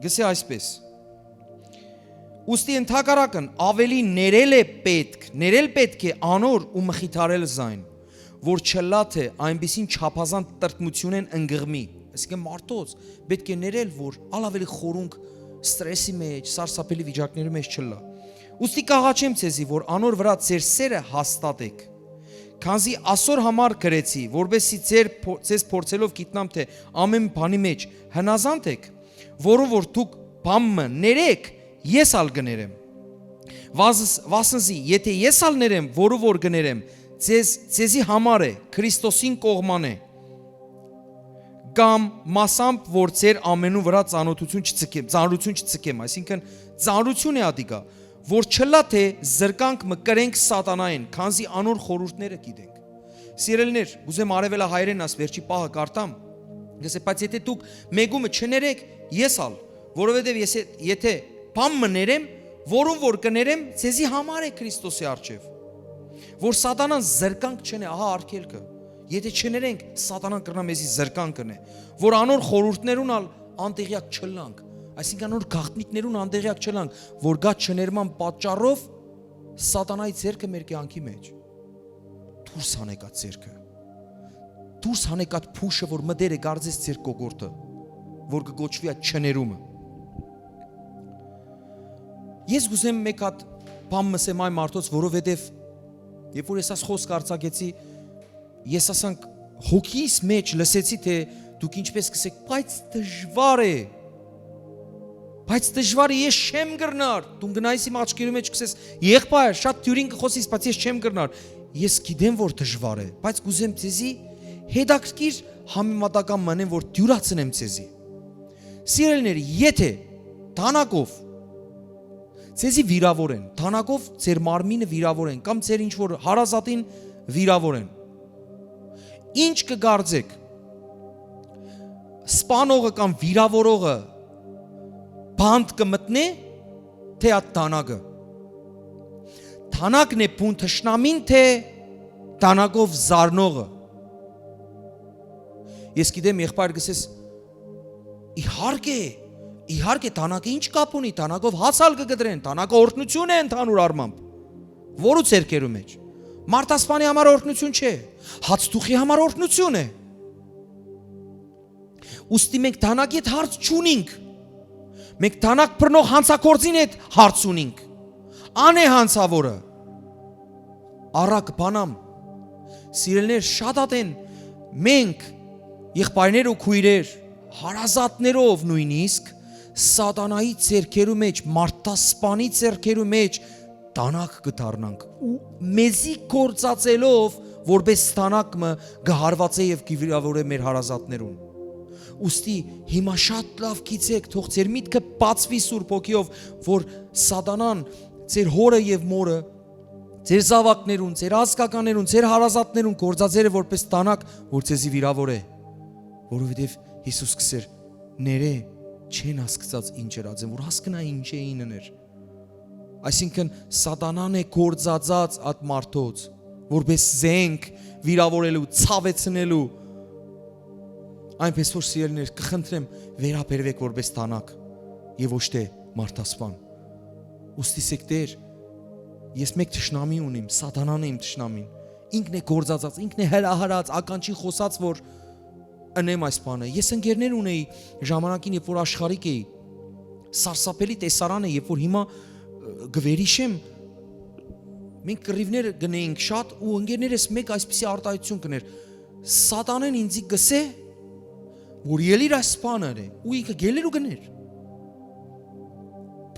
Գսե այսպէս. «Ուստի ընդհակառակն աւելի ներել է պէտք, ներել պէտք է անոր ու մխիթարել զայն, որ չըլլայ թէ այնպիսին չափազանց տրտմութիւնէն ընկղմի»։ Այսինքն մարդոց պէտք է ներել, որ ալ աւելի խորունկ ստրեսի մէջ, սարսափելի վիճակներու մէջ չըլլայ։ «Ուստի կ'աղաչեմ ձեզի, որ անոր վրայ ձեր սերը հաստատէք, քանզի ասոր համար գրեցի, որպեսզի ձեր փո-, ձեզ փորձելով գիտնամ թէ ամէն բանի մէջ հնազանդ էք, որուն որ դուք բան մը ներէք, ես ալ կը ներեմ։ Վասն-, վասնզի, եթէ ես ալ ներեմ, որուն որ կը ներեմ, ձեզ, ձեզի համար է, Քրիստոսին կողմանը, կամ մասամբ որ ձեր ամենուն վրայ ծանրութիւն չցկեմ, ծանրութիւն չցկեմ», այսինքն ծանրութիւն է ատիկա, «որ չըլլայ թէ զրկանք մը կրենք սատանային, քանզի անոր խորհուրդները գիտենք»։ Սիրելիներ, կ'ուզեմ արեւելահայերէն աս վերջի պահը կարդամ, գսե, բայց եթէ դուք մեկումը չներեք, ես ալ, որովհետեւ ես եթէ բան մը ներեմ, որուն որ կներեմ, ձեզի համար է Քրիստոսի առջեւ, որ սատանան զրկանք չընէ, ահա արգելքը, եթէ չներենք, սատանան կրնայ մեզի զրկանք ընէ, որ անոր խորհուրդներուն ալ անտեղեակ չըլլանք, այսինքն անոր գաղտնիքներուն անտեղեակ չըլլանք, որ գա չներման պատճառով սատանայի ձեռքը մեր կեանքի մէջ։ Դուրս հանեք այդ ձեռքը։ Դուրս հանեք այդ փուշը, որ մտեր է կարծես ձեր կոկորտը, որ կը կոչուի այդ չներումը։ Ես կ'ուզեմ մեկ հատ բան մսեմ այն մարդոց, որովհետեւ երբ որ ես այս խոսքը արձակեցի, ես ասանք հոգիս մեջ լսեցի, թէ դուք ինչպես կ'ըսէք, բայց դժուար է, բայց դժուար է, ես չեմ կրնար։ Դուն գնայիս իմ աչքերու մեջ կ'ըսես, եղբայր, շատ դիւրին կը խօսիս, բայց ես չեմ կրնար։ Ես գիտեմ, որ դժուար է, բայց կ'ուզեմ ձեզի հետաքրքիր համեմատական մնեմ, որ դիւրացնեմ ձեզի։ Սիրելիներ, եթէ դանակով ձեզի վիրավորեն, դանակով ձեր մարմինը վիրավորեն, կամ ձեր ինչ որ հարազատին վիրավորեն, ինչ կը կարծէք, սպանողը կամ վիրավորողը բանտ կը մտնէ, թէ այդ դանակը։ Դանակն է բուն թշնամին, թէ դանակով զարնողը։ Ես գիտեմ, եղբայր, կ'ըսես, իհարկե, իհարկե, դանակը ինչ կապ ունի, դանակով հաց ալ կը կտրեն, դանակը օրհնութիւն է ընդհանուր առմամբ, որու ձեռքերու մեջ։ Մարդասպանի համար օրհնութիւն չէ, հաց թուխի համար օրհնութիւն է։ Ուստի մենք դանակի հետ հարց չունինք, մենք դանակ բռնող հանցագործին հետ հարց ունինք, ան է հանցաւորը։ Առակ բանամ, սիրելիներ, շատ ատեն մենք, եղբայրներ ու քույրեր, հարազատներով նոյնիսկ, սատանայի ձեռքերու մեջ, մարդասպանի ձեռքերու մեջ դանակ կը դառնանք ու մեզի գործածելով որպես դանակ մը կը հարվածէ եւ կը վիրավորէ մեր հարազատներուն։ Ուստի հիմա շատ լաւ գիտեք, թող ձեր միտքը բացվի Սուրբ Հոգիով, որ սատանան ձեր հորը եւ մորը, ձեր զաւակներուն, ձեր ազգականներուն, ձեր հարազատներուն գործածեր է որպես դանակ, որ ձեզի վիրավորէ, որովհետեւ Յիսուս կ'ըսէր. «Ներէ, չեն հասկցած ինչ ըրած են», որ հասկնայ ինչ էին ըներ։ Այսինքն սատանան է գործածած այդ մարդոց, որպես զենք վիրավորելու, ցաւեցնելու։ Այնպես որ, սիրելիներ, կխնդրեմ, վերաբերվեք որպես դանակ եւ ոչ թե մարդասպան։ Ուստի սեք Տեր, ես մեկ թշնամի ունիմ, սատանան է իմ թշնամին։ Ինքն է գործածած, ինքն է հրահրած, ականջին խօսած, որ ընեմ այս բանը։ Ես ընկերներ ունեի ժամանակին, երբ որ աշխարհիկ էի, սարսափելի տեսարան է, երբ որ հիմա, ը, կը վերհիշեմ, Մենք կռիւներ կ'ընէինք շատ ու ընկերներս մէկ այսպիսի արտահայտութիւն կ'ընէր. «Սատանան ինծի կ'ըսէ, որ ելի՛ր այս բանը ընէ», ու ինքը գելեր ու կ'ընէր։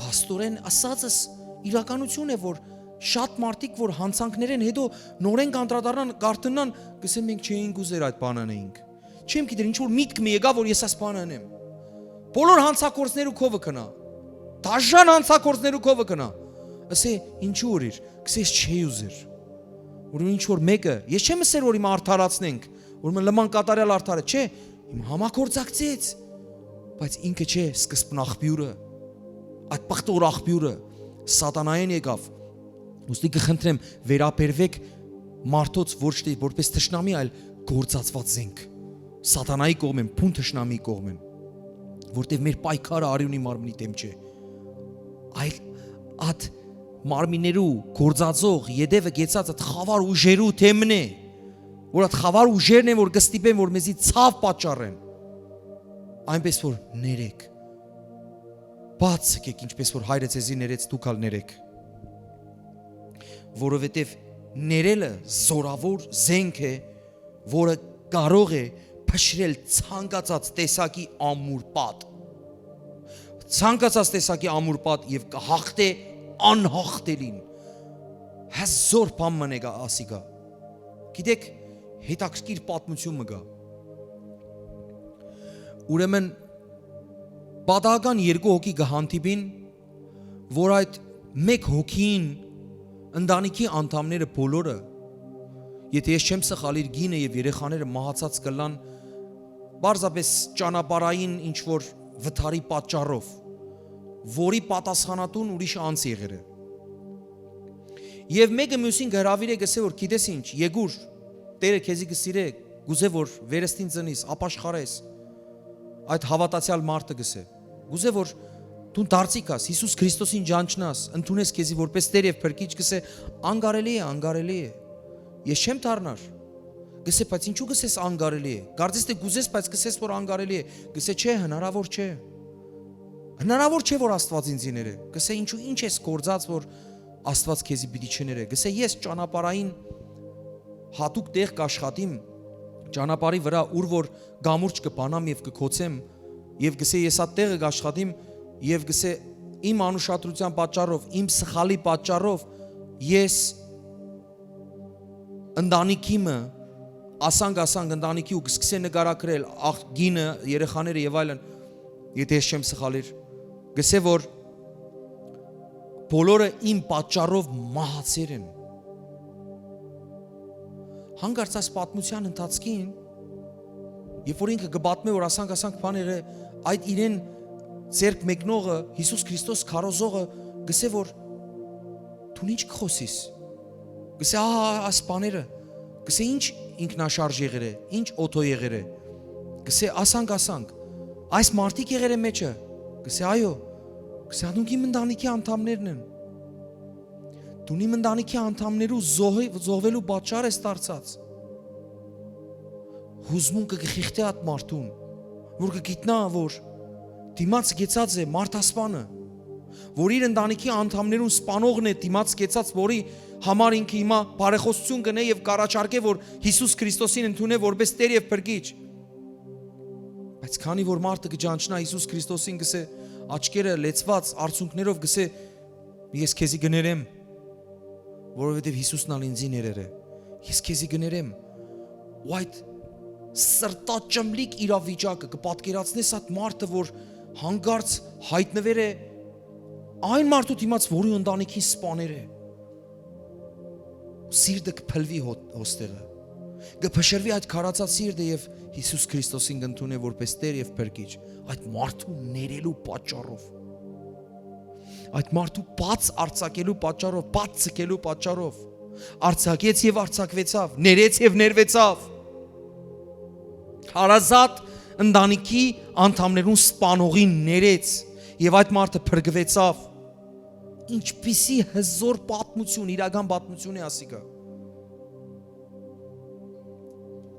Փաստորեն, ասածս իրականութիւն է, որ շատ մարդիկ, որ յանցանքներէն յետոյ նորէն կ'անդրադառնան, կ'արթնան, կ'ըսեն. «Մենք չէինք ուզեր այդ բանը ընէինք։ Չեմ գիտեր, ինչ որ միտք մը եկայ, որ ես այս բանը ընեմ։ Բոլոր յանցագործներու քովը գնայ, դաժան յանցագործներու քովը գնայ»։ Ըսէ. «Ինչու՞ ըրիր»։ Կ'ըսէ. «Ես չէի ուզեր»։ Ուրեմն ինչ որ մէկը, ես չեմ ըսեր, որ հիմա արդարացնենք, որ մը լման կատարեալ արդար է, չէ, իմ համագործակցեց, բայց ինքը չէ սկզբնաղբիւրը, այդ պղտոր աղբիւրը Սատանայէն եկաւ։ Ուստի կը խնդրեմ, վերաբերուէք մարդոց ոչ թե որպես թշնամի, այլ գործածուած զենք Սատանայի կողմէն, բուն թշնամիի կողմէն, որտեւ մեր պայքարը արիւնի մարմնի դէմ չէ, այլ այդ մարմիններու գործածող, ետեւը կեցած այդ խաւար ուժերու դէմն է, որ այդ խաւար ուժերն են, որ կը ստիպեն, որ մեզի ցաւ պատճառեն։ Այնպէս որ ներեք, բաց եղեք, ինչպէս որ Հայրը ձեզի ներեց, դուք ալ ներեք, որովհետեւ ներելը զօրաւոր զենք է, որը կարող է փշրել ցանկացած տեսակի ամուր պատ, ցանկացած տեսակի ամուր պատ, եւ կը հաղթէ անհաղթելին։ Հզօր բան մը եկայ ասիկա։ Գիտեք, հետաքրքիր պատմութիւն մը կայ։ Ուրեմն, պատահական երկու հոգի կը հանդիպին, որ այդ մէկ հոգին ընտանիքի անդամները բոլորը, եթե ես չեմ սխալ, իր կինը եւ երեխաները մահացած կ'ըլլան պարզապէս ճանապարհային ինչ որ վթարի պատճառով, որի պատասխանատուն ուրիշ անձ եղեր է։ Եւ մէկը միւսին կը հրաւիրէ, կ'ըսէ որ. «Գիտես ինչ, եկուր, Տէրը քեզի կը սիրէ, կ'ուզէ որ վերստին ծնիս, ապաշխարես»։ Այդ հաւատացեալ մարդը կ'ըսէ. «Կ'ուզէ որ դուն դարձի գաս, Յիսուս Քրիստոսին ճանչնաս, ընդունես քեզի որպես Տէր եւ Փրկիչ»։ Կ'ըսէ. «Անկարելի է, անկարելի է, ես չեմ դառնար»։ Կ'ըսէ. «Բայց ինչու՞ կ'ըսես անկարելի է, կարծես թէ կ'ուզես, բայց կ'ըսես որ անկարելի է»։ Կ'ըսէ. «Չէ, հնարաւոր չէ, հնարաւոր չէ որ Աստուած ինձի ներէ»։ Կ'ըսէ. «Ինչու, ի՞նչ ես գործած որ Աստուած քեզի պիտի չներէ»։ Կ'ըսէ. «Ես ճանապարհային յատուկ տեղ կ'աշխատիմ, ճանապարհի վրայ, ուր որ կամուրջ կը բանամ եւ կը գոցեմ, եւ կ'ըսէ. ես այդ տեղը կ'աշխատիմ, եւ կ'ըսէ. իմ անուշադրութեան պատճառով, իմ սխալի պատճառով ես ընտանիքի մը, ասանկ-ասանկ ընտանիքի ու կ'սկսէ նկարագրել աղ-, կինը, երեխաները եւ այլն, եթե ես չեմ սխալիր, կ'ըսէ որ բոլորը իմ պատճառով մահացեր են»։ Հանկարծ այս պատմութեան ընթացքին, երբ որ ինքը կը պատմէ որ ասանկ-ասանկ բաները, այդ իրեն ձեռք մեկնողը, Յիսուս Քրիստոս քարոզողը, կ'ըսէ որ. «Դուն ի՞նչ կը խօսիս»։ Կ'ըսէ. «Ահա այս բաները»։ Կ'ըսէ. «Ի՞նչ ինքնաշարժ եղեր է, ի՞նչ օթո եղեր է»։ Կ'ըսէ. «Ասանկ, ասանկ, այս մարդիկ եղեր է մեջը»։ Կ'ըսէ. «Այո»։ Կ'ըսէ. «Անոնք իմ ընտանիքի անդամներն են։ Դուն իմ ընտանիքի անդամներու զոհ-, զոհվելու պատճառ ես դարձած»։ Յուզմունքը կը խիղթէ այդ մարդուն, որ կը գիտնայ որ դիմաց կեցած է մարդասպանը, որ իր ընտանիքի անդամներուն սպանողն է դիմաց կեցած, որի համար ինքը հիմա բարեխօսութիւն կ'ընէ եւ կ'առաջարկէ որ Յիսուս Քրիստոսին ընդունէ որպես Տէր եւ Փրկիչ։ Բայց քանի որ մարդը կը ճանչնայ Յիսուս Քրիստոսին, կ'ըսէ, աչքերը լեցուած արցունքներով, կ'ըսէ. «Ես քեզի կ'ներեմ, որովհետեւ Յիսուսն ալ ինձի ներեր է։ Ես քեզի կ'ներեմ»։ Ու այդ սրտաճմլիկ իրավիճակը կը պատկերացնես այդ մարդը, որ հանկարծ հայտնուեր է այն մարդու դիմաց, որի ընտանիքին սպաներ է։ Սիրտը կը փլուի հո-, հոստեղը, կը փշրուի այդ քարացած սիրտը եւ Յիսուս Քրիստոսին կ'ընդունէ որպես Տէր եւ Փրկիչ։ Այդ մարդու ներելու պատճառով, այդ մարդու բաց արձակելու պատճառով, բաց ձգելու պատճառով, արձակեց եւ արձակվեցաւ, ներեց եւ ներվեցաւ։ Հարազատ ընտանիքի անդամներուն սպանողին ներեց եւ այդ մարդը փրկուեցաւ։ Ինչպիսի հզօր պատմութիւն, իրական պատմութիւն է ասիկա։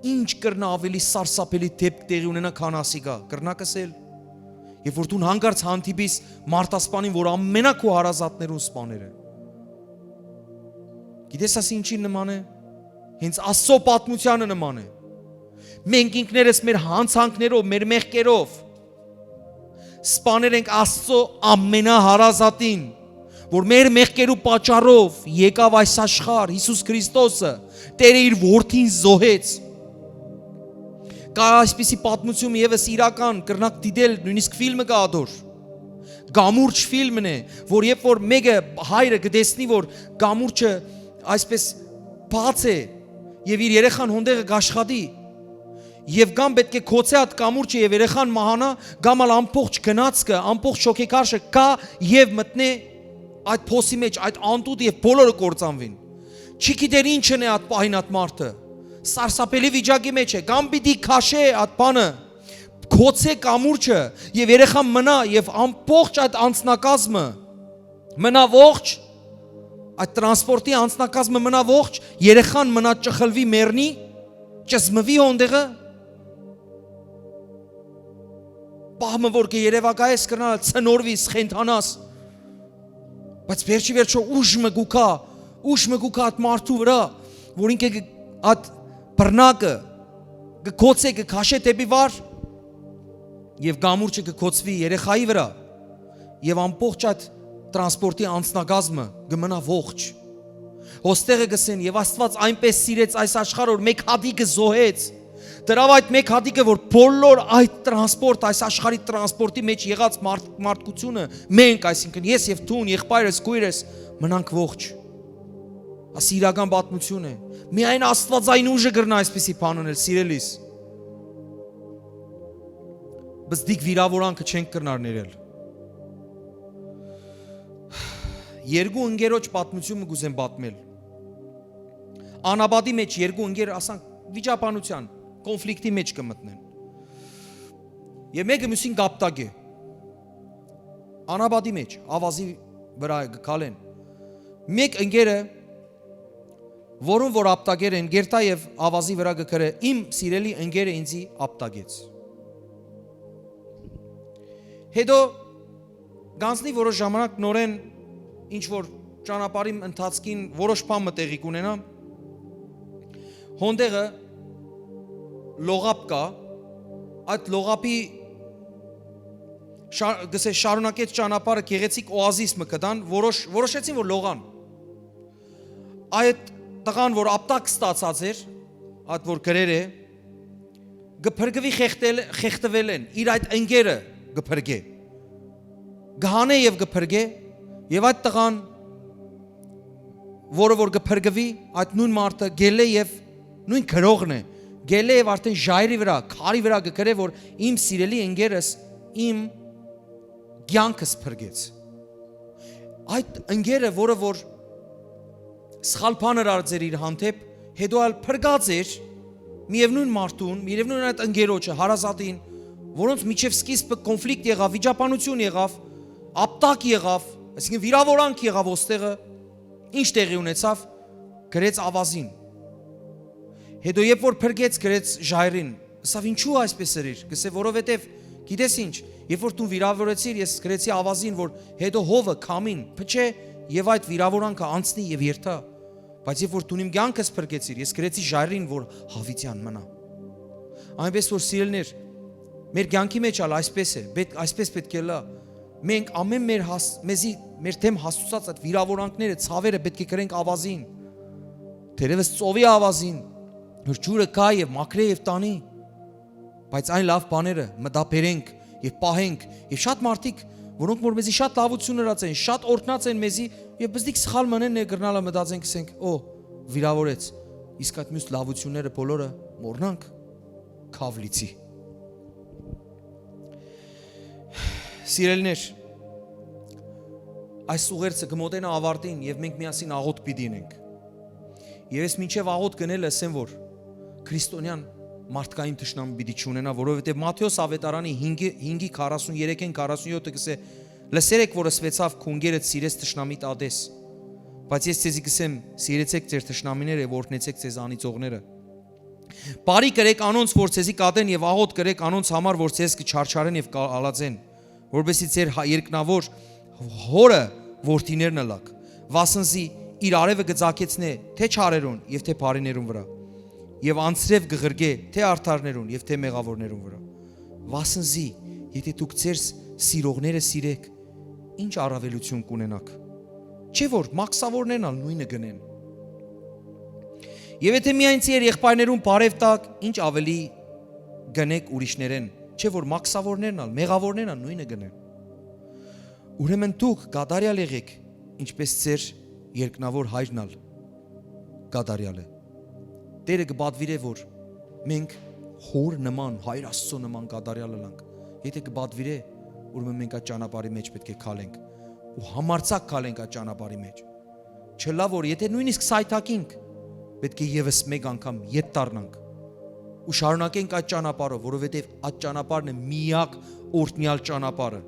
Ինչ կրնայ աւելի սարսափելի դէպք տեղի ունենայ, քան ասիկա, կրնաք ըսել, երբ որ դուն հանկարծ հանդիպիս մարդասպանին, որ ամենակ քու հարազատներուն սպաներ է։ Գիտես ասի ինչին նման է։ Հենց Աստծո պատմությանը նման է։ Մենք ինքներս մեր յանցանքներով, մեր մեղքերով սպաներ ենք Աստծո ամենահարազատին, որ մեր մեղքերու պատճառով եկաւ այս աշխարհ, Յիսուս Քրիստոսը, Տէրը իր որդին զոհեց։ Կա այսպիսի պատմություն եւս իրական, կրնաք դիտել, նոյնիսկ ֆիլմը կա ադոր։ Կամուրջ ֆիլմն է, որ երբ որ մեկը, հայրը կը տեսնի, որ կամուրջը այսպես բաց է եւ իր երեխան հոնդեղը կաշխատի, եւ կամ պէտք է գոցէ այդ կամուրջը եւ երեխան մահանայ, կամ ալ ամբողջ գնացքը, ամբողջ շոգեքարշը կայ եւ մտնէ այդ փոսի մէջ, այդ անտուտ, եւ բոլորը կործանուին։ Չի գիտեր ինչն է այդ պահին այդ մարդը։ Սարսափելի վիճակի մէջ է, կամ պիտի քաշէ այդ բանը, գոցէ կամուրջը, եւ երեխան մնայ, եւ ամբողջ այդ անձնակազմը մնայ ողջ, այդ տրանսպորտի անձնակազմը մնայ ողջ, երեխան մնայ, ճխլուի, մեռնի, ճզմուի հոնդեղը, պահ մը որ կը երեւակայես կրնալ ցնորվիս, խենթանաս, բայց վերջի վերջո ուժ մը կու գայ, ուժ մը կու գայ այդ մարդու վրայ, որ ինքը կը-, այդ բռնակը կը գոցէ, կը քաշէ դէպի վար, եւ կամուրջը կը գոցուի երեխայի վրայ, եւ ամբողջ այդ տրանսպորտի անձնակազմը կը մնայ ողջ։ Հոստեղը կ'ըսեն, եւ Աստուած այնպէս սիրեց այս աշխարհը, որ մէկ հատիկը զոհեց, դրաւ այդ մէկ հատիկը, որ բոլոր այդ տրանսպորտ, այս աշխարհի տրանսպորտի մէջ եղած մարդ-, մարդկությունը, մենք, այսինքն ես եւ դուն, եղբայրս, քոյրս, մնանք ողջ։ Ասի իրական պատմություն է։ Միայն Աստուածային ուժը կրնայ այսպիսի բան անել, սիրելիս։ Բզդիկ վիրավորանքը չենք կրնար ներել։ Երկու ընկերոջ պատմություն մը կ'ուզեմ պատմել։ Անապատի մէջ երկու ընկեր, ասանք, վիճաբանության, կոնֆլիկտի մէջ կը մտնեն։ Եւ մէկը մյուսին կ'ապտակէ։ Անապատի մէջ, աւազի վրայ կը քալեն։ Մէկ ընկերը, որուն որ ապտակեր են, գերտայ եւ աւազի վրայ կը գրէ. «Իմ սիրելի ընկերը ինձի ապտակեց»։ Հետո գանձնի որոշ ժամանակ նորեն ինչ որ ճանապարհին ընթացքին որոշ բան մը տեղի կունենայ, հոնդեղը լողապ կայ, այդ լողապի շա-, գսե շարունակեց ճանապարհը, գեղեցիկ օազիս մը կտան, որոշ-, որոշեցին որ լողան։ Այդ տղան որ ապտակ ստացած էր, այդ որ գրեր է, կը փրկուի խեղդել-, խեղդուելէն, իր այդ ընկերը կը փրկէ։ Կը հանէ եւ կը փրկէ, եւ այդ տղան, որը որ կը փրկուի, այդ նոյն մարդը գելլէ եւ նոյն գրողն է, գելլէ եւ արդեն ժայռի վրայ, քարի վրայ կը գրէ որ «Իմ սիրելի ընկերս իմ կեանքս փրկեց»։ Այդ ընկերը, որը որ սխալ բան ըրած էր իր հանդէպ, հետո ալ փրկած էր միևնույն մարդուն, միևնույն այդ ընկերոջը, հարազատին, որոնց միջև սկիզբը կոնֆլիկտ եղաւ, վիճաբանություն եղաւ, ապտակ եղաւ, այսինքն վիրավորանք եղաւ ոստեղը, ինչ տեղի ունեցաւ, գրեց ավազին։ Հետո երբ որ փրկեց, գրեց ժայռին, ըսաւ. «Ինչու այսպես ըրիր»։ Գսե. «Որովհետև գիտես ինչ, երբ որ դու վիրավորեցիր, ես գրեցի ավազին, որ հետո հովը, քամին փչէ եւ այդ վիրավորանքը անցնի եւ երթայ, բայց երբ որ դու իմ կյանքս փրկեցիր, ես գրեցի ժայռին, որ յաւիտեան մնայ»։ Այնպես որ, սիրելիներ, մեր կյանքի մեջ ալ այսպես է, պետք, այսպես պետք է լա։ Մենք ամեն մեր հաս-, մեզի, մեր դեմ հասցուցած այդ վիրավորանքները, ցավերը պետք է գրենք ավազին, թերևս ծովի ավազին, որ ջուրը գայ եւ մաքրէ եւ տանի, բայց այն լաւ բաները մտաբերենք եւ պահենք, եւ շատ մարդիկ, որոնք որ մեզի շատ լավություն ըրած են, շատ օրհնած են մեզի, եւ բզդիկ սխալ մնեն, ներ կրնալը մտածենք, ասենք. «Օ, վիրավորեց, իսկ այդ մյուս լավությունները բոլորը մոռնանք»։ Քավլիցի։ Սիրելիներ, այս ուղերձը կը մոտենայ ավարտին, եւ մենք միասին աղոթք պիտի ընենք։ Եվ ես մինչև աղոթք ընելը ասեմ, որ քրիստոնեան մարդկային թշնամի պիտի չունենայ, որովհետև Մատթէոս ավետարանի հինգի, հինգի քառասուն երեքէն քառասուն յոթը կսէ. «Լսեր եք, որ ըսուեցաւ. "Քու ընկերդ սիրես, թշնամիդ ատես"։ Բայց ես ձեզի կսեմ. սիրեցեք ձեր թշնամիները և օրհնեցեք ձեզ անիծողները։ Բարի կրեք անոնց, որ ձեզի կատեն, և աղոթք կրեք անոնց համար, որ ձեզ կչարչարեն և կալածեն, որպեսզի ձեր հա-, երկնավոր հորը որդիներն ըլաք, վասնզի իր արեւը կը ծագեցնէ թէ չարերուն եւ թէ բարիներուն վրայ, եւ անձրեւ կը ղրկէ թէ արդարներուն եւ թէ մեղաւորներուն վրայ։ Վասն զի, եթէ դուք ձեր սիրողները սիրէք, ի՞նչ առաւելութիւն կ'ունենաք։ Չէ՞ որ մաքսաւորներն ալ նոյնը կ'ընեն։ Եւ եթէ միայն ձեր եղբայրներուն բարեւ տաք, ի՞նչ աւելի կ'ընէք ուրիշներէն, չէ՞ որ մաքսաւորներն ալ, մեղաւորներն ալ նոյնը կ'ընեն։ Ուրեմն դուք կատարեալ եղէք, ինչպէս ձեր երկնաւոր Հայրն ալ կատարեալ է։ Տէրը կը պատուիրէ, որ մենք Հօր նման, Հայր Աստուծոյ նման կատարեալ ըլանք։ Եթէ կը պատուիրէ, ուրեմն մենք այդ ճանապարհի մէջ պէտք է քալենք ու համարձակ քալենք այդ ճանապարհի մէջ։ Չըլլայ որ եթէ նոյնիսկ սայթաքինք, պէտք է եւս մէկ անգամ ետ դառնանք ու շարունակենք այդ ճանապարհով, որովհետեւ այդ ճանապարհն է միակ օրհնեալ ճանապարհը,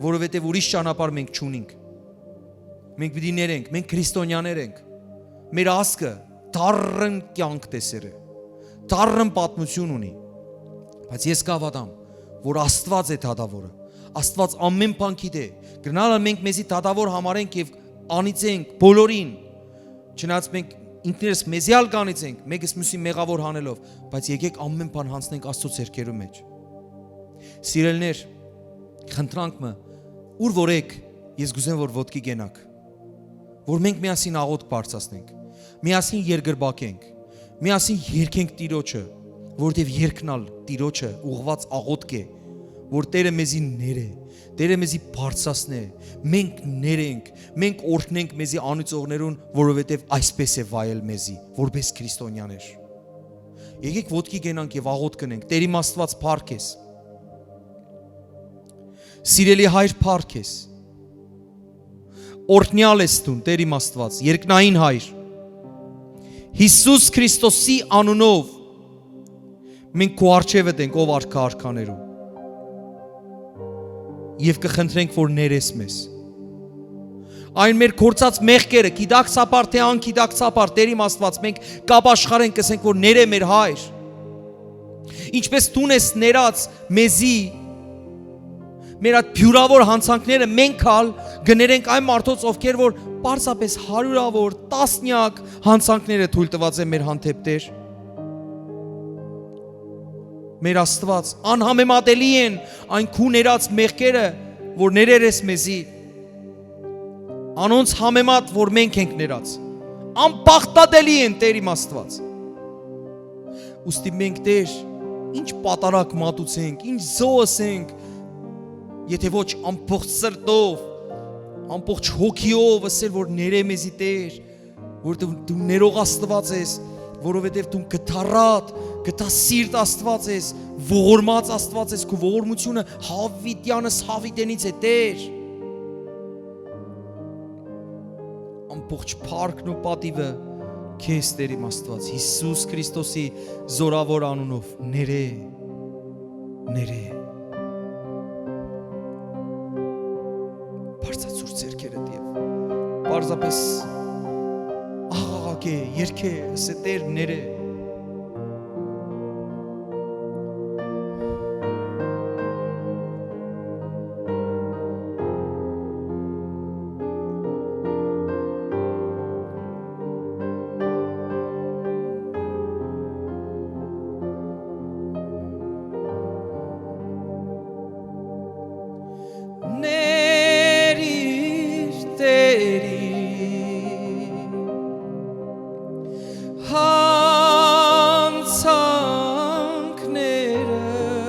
որովհետեւ ուրիշ ճանապարհ մենք չունինք։ Մենք պիտի ներենք, մենք քրիստոնյաներ ենք։ Մեր ազգը դառն կեանք տեսեր է, դառն պատմութիւն ունի, բայց ես կհաւատամ, որ Աստուած է դատաւորը։ Աստուած ամէն բան գիտէ։ Կրնալ ալ մենք մեզի դատաւոր համարենք եւ անիծենք բոլորին, չնայած մենք ինքներս մեզի ալ կանիծենք, մեկս մյուսին մեղաւոր հանելով, բայց եկեք ամէն բան յանցնենք Աստուծոյ ձեռքերու մէջ։ Սիրելիներ, խնդրանք մը, ուր որ էք, ես կ'ուզեմ, որ ոտքի կենաք, որ մենք միասին աղօթք բարձրացնենք, միասին երկրպագենք, միասին երգենք Տիրոջը, որովհետեւ երգն ալ Տիրոջը ուղղուած աղօթք է, որ Տէրը մեզի ներէ, Տէրը մեզի բարձրացնէ, մենք ներենք, մենք օրհնենք մեզի անիծողներուն, որովհետեւ այսպէս է վայել մեզի, որպէս քրիստոնյաներ։ Եկեք ոտքի կենանք եւ աղօթք կ'ընենք, Տէր իմ Աստուած, փառք ես։ Սիրելի Հայր, փառք ես։ Օրհնեալ ես դուն, Տէր իմ Աստուած, երկնային Հայր։ Յիսուս Քրիստոսի անունով մենք քու առջեւդ ենք, ով արքայ արքաներու, եւ կը խնդրենք, որ ներես մեզ։ Այն մեր գործած մեղքերը, գիտակցաբար թէ անգիտակցաբար, Տէր իմ Աստուած, մենք կապաշխարենք, կ'ըսենք, որ ներէ մեր Հայր։ Ինչպէս դուն ես ներած մեզի մեր այդ բիւրաւոր յանցանքները, մենք ալ կը ներենք այն մարդոց, ովքեր որ պարզապէս հարիւրաւոր, տասնեակ յանցանքները թոյլ տուած են մեր հանդէպ, Տէր։ Մեր Աստուած, անհամեմատելի են այն քու ներած մեղքերը, որ ներեր ես մեզի, անոնց համեմատ, որ մենք ենք ներած, անբաղդատելի են, Տէր իմ Աստուած։ Ուստի մենք, Տէր, ինչ պատարագ մատուցենք, ինչ զոհ ըսենք, եթէ ոչ ամբողջ սրտով, ամբողջ հոգիով ըսել, որ ներէ մեզի, Տէր, որ դու, դու ներող Աստուած ես, որովհետև դու գթառատ, գթասիրտ Աստուած ես, ողորմած Աստուած ես, քու ողորմությունը Յաւիտեանս Յաւիտենից է, Տէր։ Ամբողջ փառքն ու պատիվը քեզ, Տէր իմ Աստուած, Յիսուս Քրիստոսի զորաւոր անունով, ներէ, ներէ։ Բարձրացուր ձեռքերդ և պարզապես աղաղակէ, երգէ, ըսէ, Տէր, ներէ։ Ներիր, Տէրի,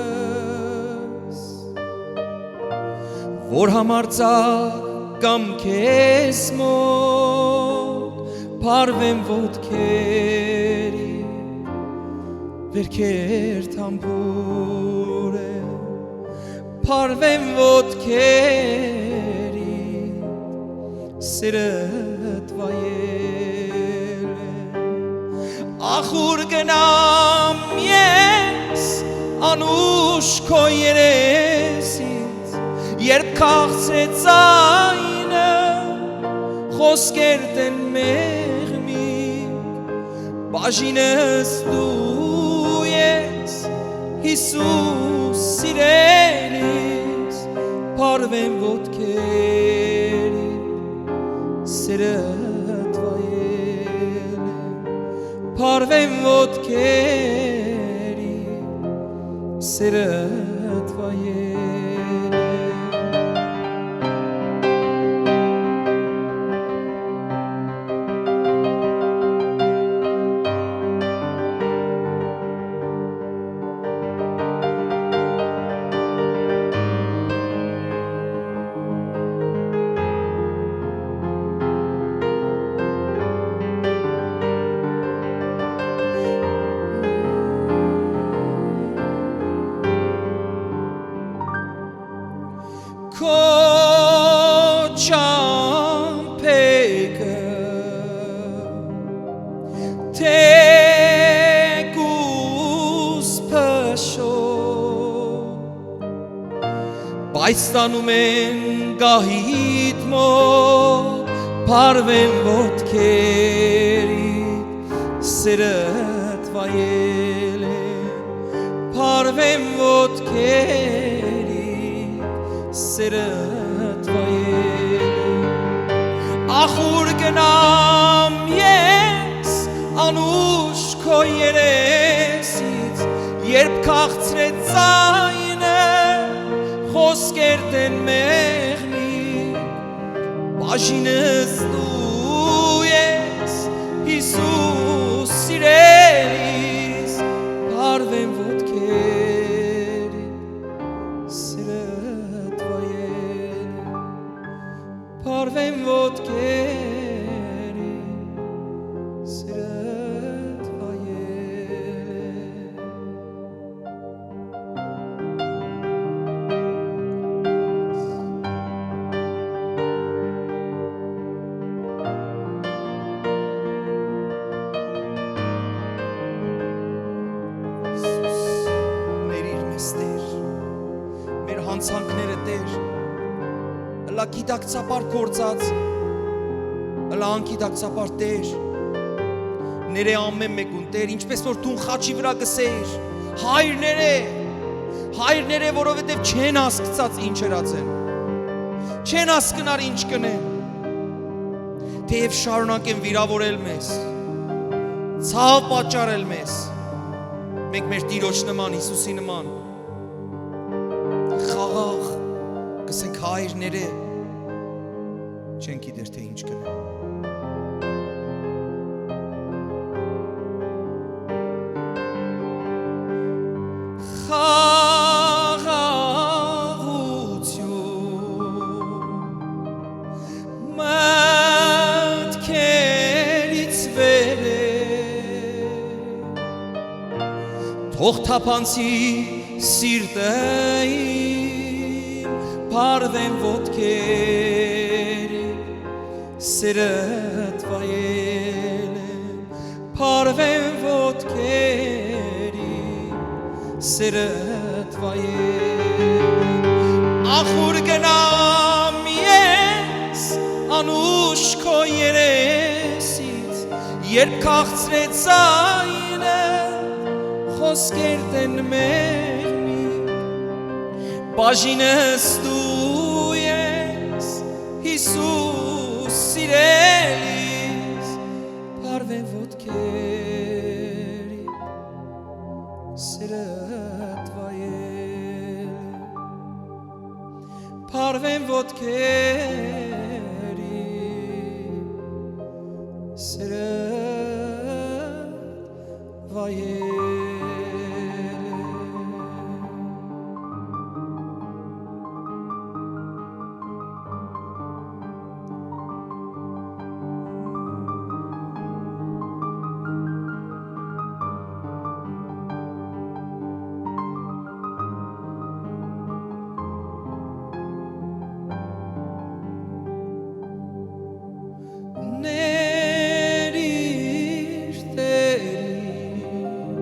յանցանքներս, որ համարձակ կամ քեզ մոտ, փարվեմ ոտքերի, վեր քերթ համբուրեմ, փարվեմ ոտքերի, սիրտ վայելեմ։ Ախուր գնամ ես անուշ քո երեսից, երբ քաղցրեց այնը, խոսքերդ են մեղմիկ, բաժինս դու ես, Յիսուս սիրելիս, փարվեմ ոտքերի, սիրտ Փարվեմ ոտքերի, սիրտ վայելեմ։ Քո ճամբեքը թեկուզ փշոյ, բայց տանում են գահիդ մոտ, փարվեմ ոտքերիդ, սիրտ վայելեմ, փարվեմ ոտքերիդ, սիրտ վայելեմ։ Ախուր գնամ ես անուշ քո երեսից, երբ քաղցրեց ձայնը, խօսքերդ են մեղմի, բաժինս դու ես, Յիսուս սիրելիս, փարվեմ ոտքերիդ, սիրտ վայելեմ, փարվեմ ոտքերիդ, սիրտ վայելեմ։ Յիսուս, ներիր մեզ, Տէր, մեր յանցանքները, Տէր, ըլլայ գիտակցաբար գործած, ըլլայ անգիտակցաբար, Տէր, ներէ ամէն մէկուն, Տէր, ինչպէս որ դուն խաչի վրայ կ'ըսէիր. «Հայր, ներէ, հայր, ներէ», որովհետեւ չեն հասկցած ինչ ըրած են, չեն հասկնար ինչ կ'ընեն, թէեւ շարունակեն վիրաւորել մեզ, ցաւ պատճառել մեզ, մենք մեր Տիրոջ նման, Յիսուսի նման խաղաղ կ'ըսենք. «Հայր, ներէ», չեն գիտեր թէ ինչ կ'ընեն։ Խաղաղութիւն մտքերից վեր է, թող թափանցի սիրտը իմ, փարվեմ ոտքերի, սիրտ վայելեմ, փարվեմ ոտքերի, սիրտ վայելեմ։ Ախուր գնամ ես անուշ քո երեսից, երբ քաղցրե ձայնը, խօսքերդ են մեղմի, բաժինս դու ես, Յիսուս սիրելիս, փարվեմ ոտքերի, սիրտ վայելեմ, փարվեմ ոտքերի, սիրտ վայելեմ։ Ներիր, Տէր իմ,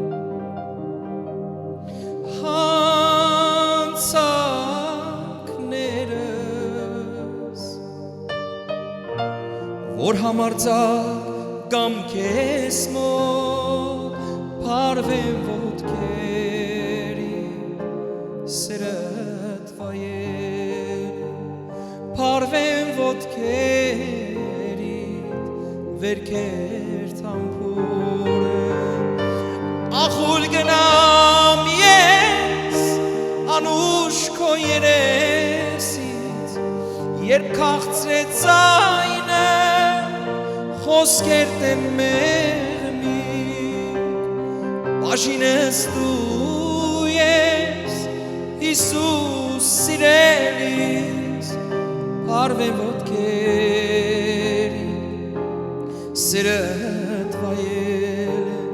յանցանքներս, որ համարձակ գամ քեզ մոտ, փարվեմ ոտքերի, սիրտ վայելեմ, փարվեմ ոտքերիդ, վեր քերթ համբուրեմ։ Ախուլ գնամ ես անուշ քո երեսից, երբ քաղցրեց ձայնը, խոսքերդ են մեղմիկ, բաժինս դու ես, Յիսուս սիրելիս, բարվեն ոտքերի, սիրտ վայելեմ,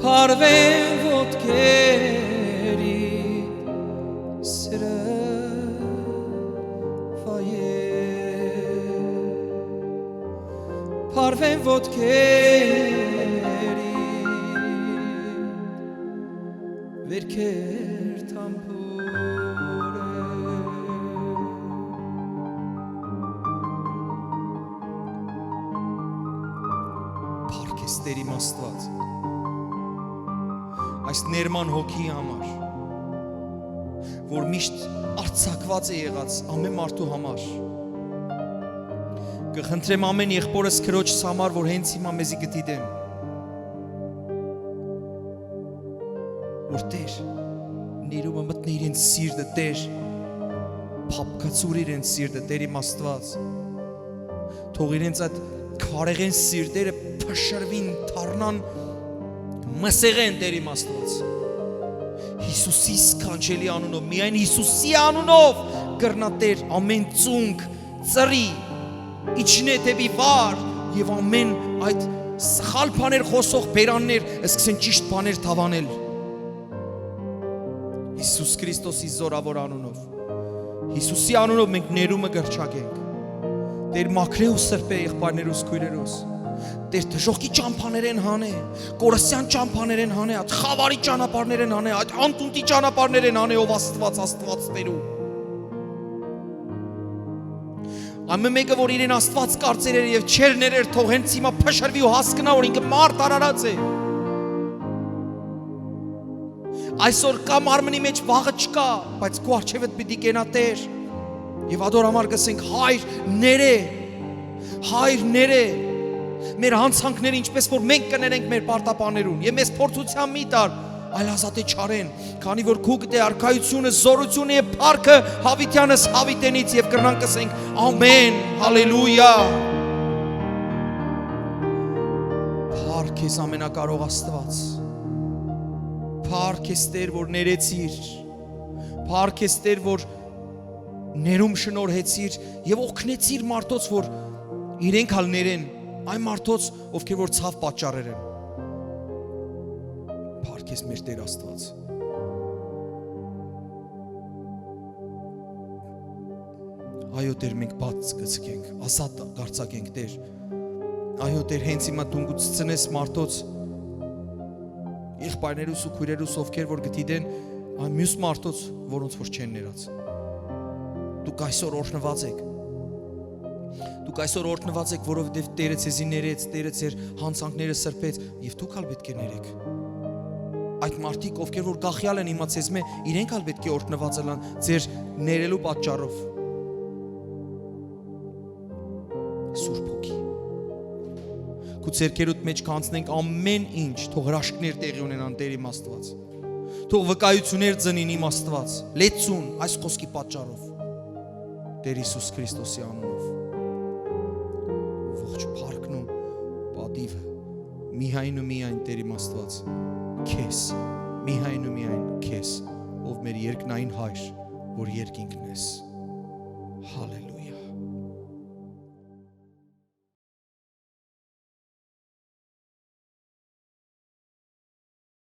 բարվեն ոտքերի, սիրտ վայել, բարվեն ոտքերի, վերքեր թամբորեն։ Փառք ես Տեր իմ Աստուած, այս ներման հոգի համար, որ միշտ արձակված է եղած ամեն մարդու համար։ Կը խնդրեմ ամեն եղբորս քրոջս համար, որ հենց հիմա մեզի կը դիտեն, որ Տեր, ներումը մտնէ իրենց սիրտը, Տեր, փափկացուր իրենց սիրտը, Տեր իմ Աստուած, թող իրենց այդ քարեղեն սիրտերը փշրուին, դառնան մսեղեն, Տեր իմ Աստուած։ Յիսուսի սքանչելի անունով, միայն Յիսուսի անունով կրնայ Տեր ամեն ծունկ ծռի, իջնէ դէպի վար, եւ ամեն այդ սխալ բաներ խօսող բերաններ սկսեն ճիշդ բաներ դաւանել։ Յիսուս Քրիստոսի զօրաւոր անունով, Յիսուսի անունով մենք ներումը կ'հռչակենք։ Տեր, մաքրէ ու սրբէ եղբայրներուս, քոյրերուս։ Տեր, դժոխքի ճամբաներէն հանէ, կորսեան ճամբաներէն հանէ, այդ խաւարի ճանապարհներէն հանէ, այդ անտունտի ճանապարհներէն հանէ, ով Աստուած, Աստուածներու։ Ամէն մէկը, որ իրեն Աստուած կարծեր էր եւ չէր ներեր, թող հենց հիմա փշրուի ու հասկնայ, որ ինքը մարդ արարած է։ Այսօր կայ մարմնի մէջ, վաղը չկայ, բայց քու առջեւդ պիտի կենայ Տեր։ Եւ ատոր համար կ'ըսենք. «Հայր, ներէ, Հայր, ներէ մեր յանցանքները, ինչպես որ մենք կը ներենք մեր պարտապաններուն, եւ մեզ փորձութեան մի տար, այլ ազատէ չարէն, քանի որ քու կտայ արքայութիւնը, զօրութիւնը եւ փառքը յաւիտեանս յաւիտենից», եւ կրնանք ըսենք. «Ամէն, հալելույա»։ Փառք քեզ, ամենակարող Աստուած։ Փառք քեզ, Տեր, որ ներեցիր։ Փառք քեզ, Տեր, որ ներում շնորհեցիր եւ օգնեցիր մարդոց, որ իրենք ալ ներեն այն մարդոց, ովքեր որ ցաւ պատճառեր են։ Փառք քեզ, մեր Տեր Աստուած։ Այո, Տեր, մենք բաց կցկենք, ազատ կարձակենք, Տեր։ Այո, Տեր, հենց հիմա դուն կու ցցնես մարդոց, եղբայրներուս ու քոյրերուս, ովքեր որ կը դիտեն այն մյուս մարդոց, որոնց որ չեն ներած։ Դուք այսօր օրհնուած էք։ Դուք այսօր օրհնուած էք, որովհետեւ Տերը ձեզի ներեց, Տերը ձեր յանցանքները սրբեց, եւ դուք ալ պէտք է ներեք։ Այդ մարդիկ, ովքեր որ կախեալ են հիմա ձեզմէ, իրենք ալ պէտք է օրհնուած ըլլան ձեր ներելու պատճառով։ Սուրբ Հոգի, քու ձեռքերուդ մէջ կանցնենք ամէն ինչ, թող հրաշքներ տեղի ունենան, Տեր իմ Աստուած։ Թող վկայություններ ծնին, իմ Աստուած, լեցուն այս խոսքի պատճառով, Տեր Յիսուս Քրիստոսի անունով։ Ողջ փառքն ու պատիվը միայն ու միայն, Տեր իմ Աստուած, քեզ, միայն ու միայն քեզ, ով մեր երկնային Հայր, որ երկինքն ես։ Հալելույա։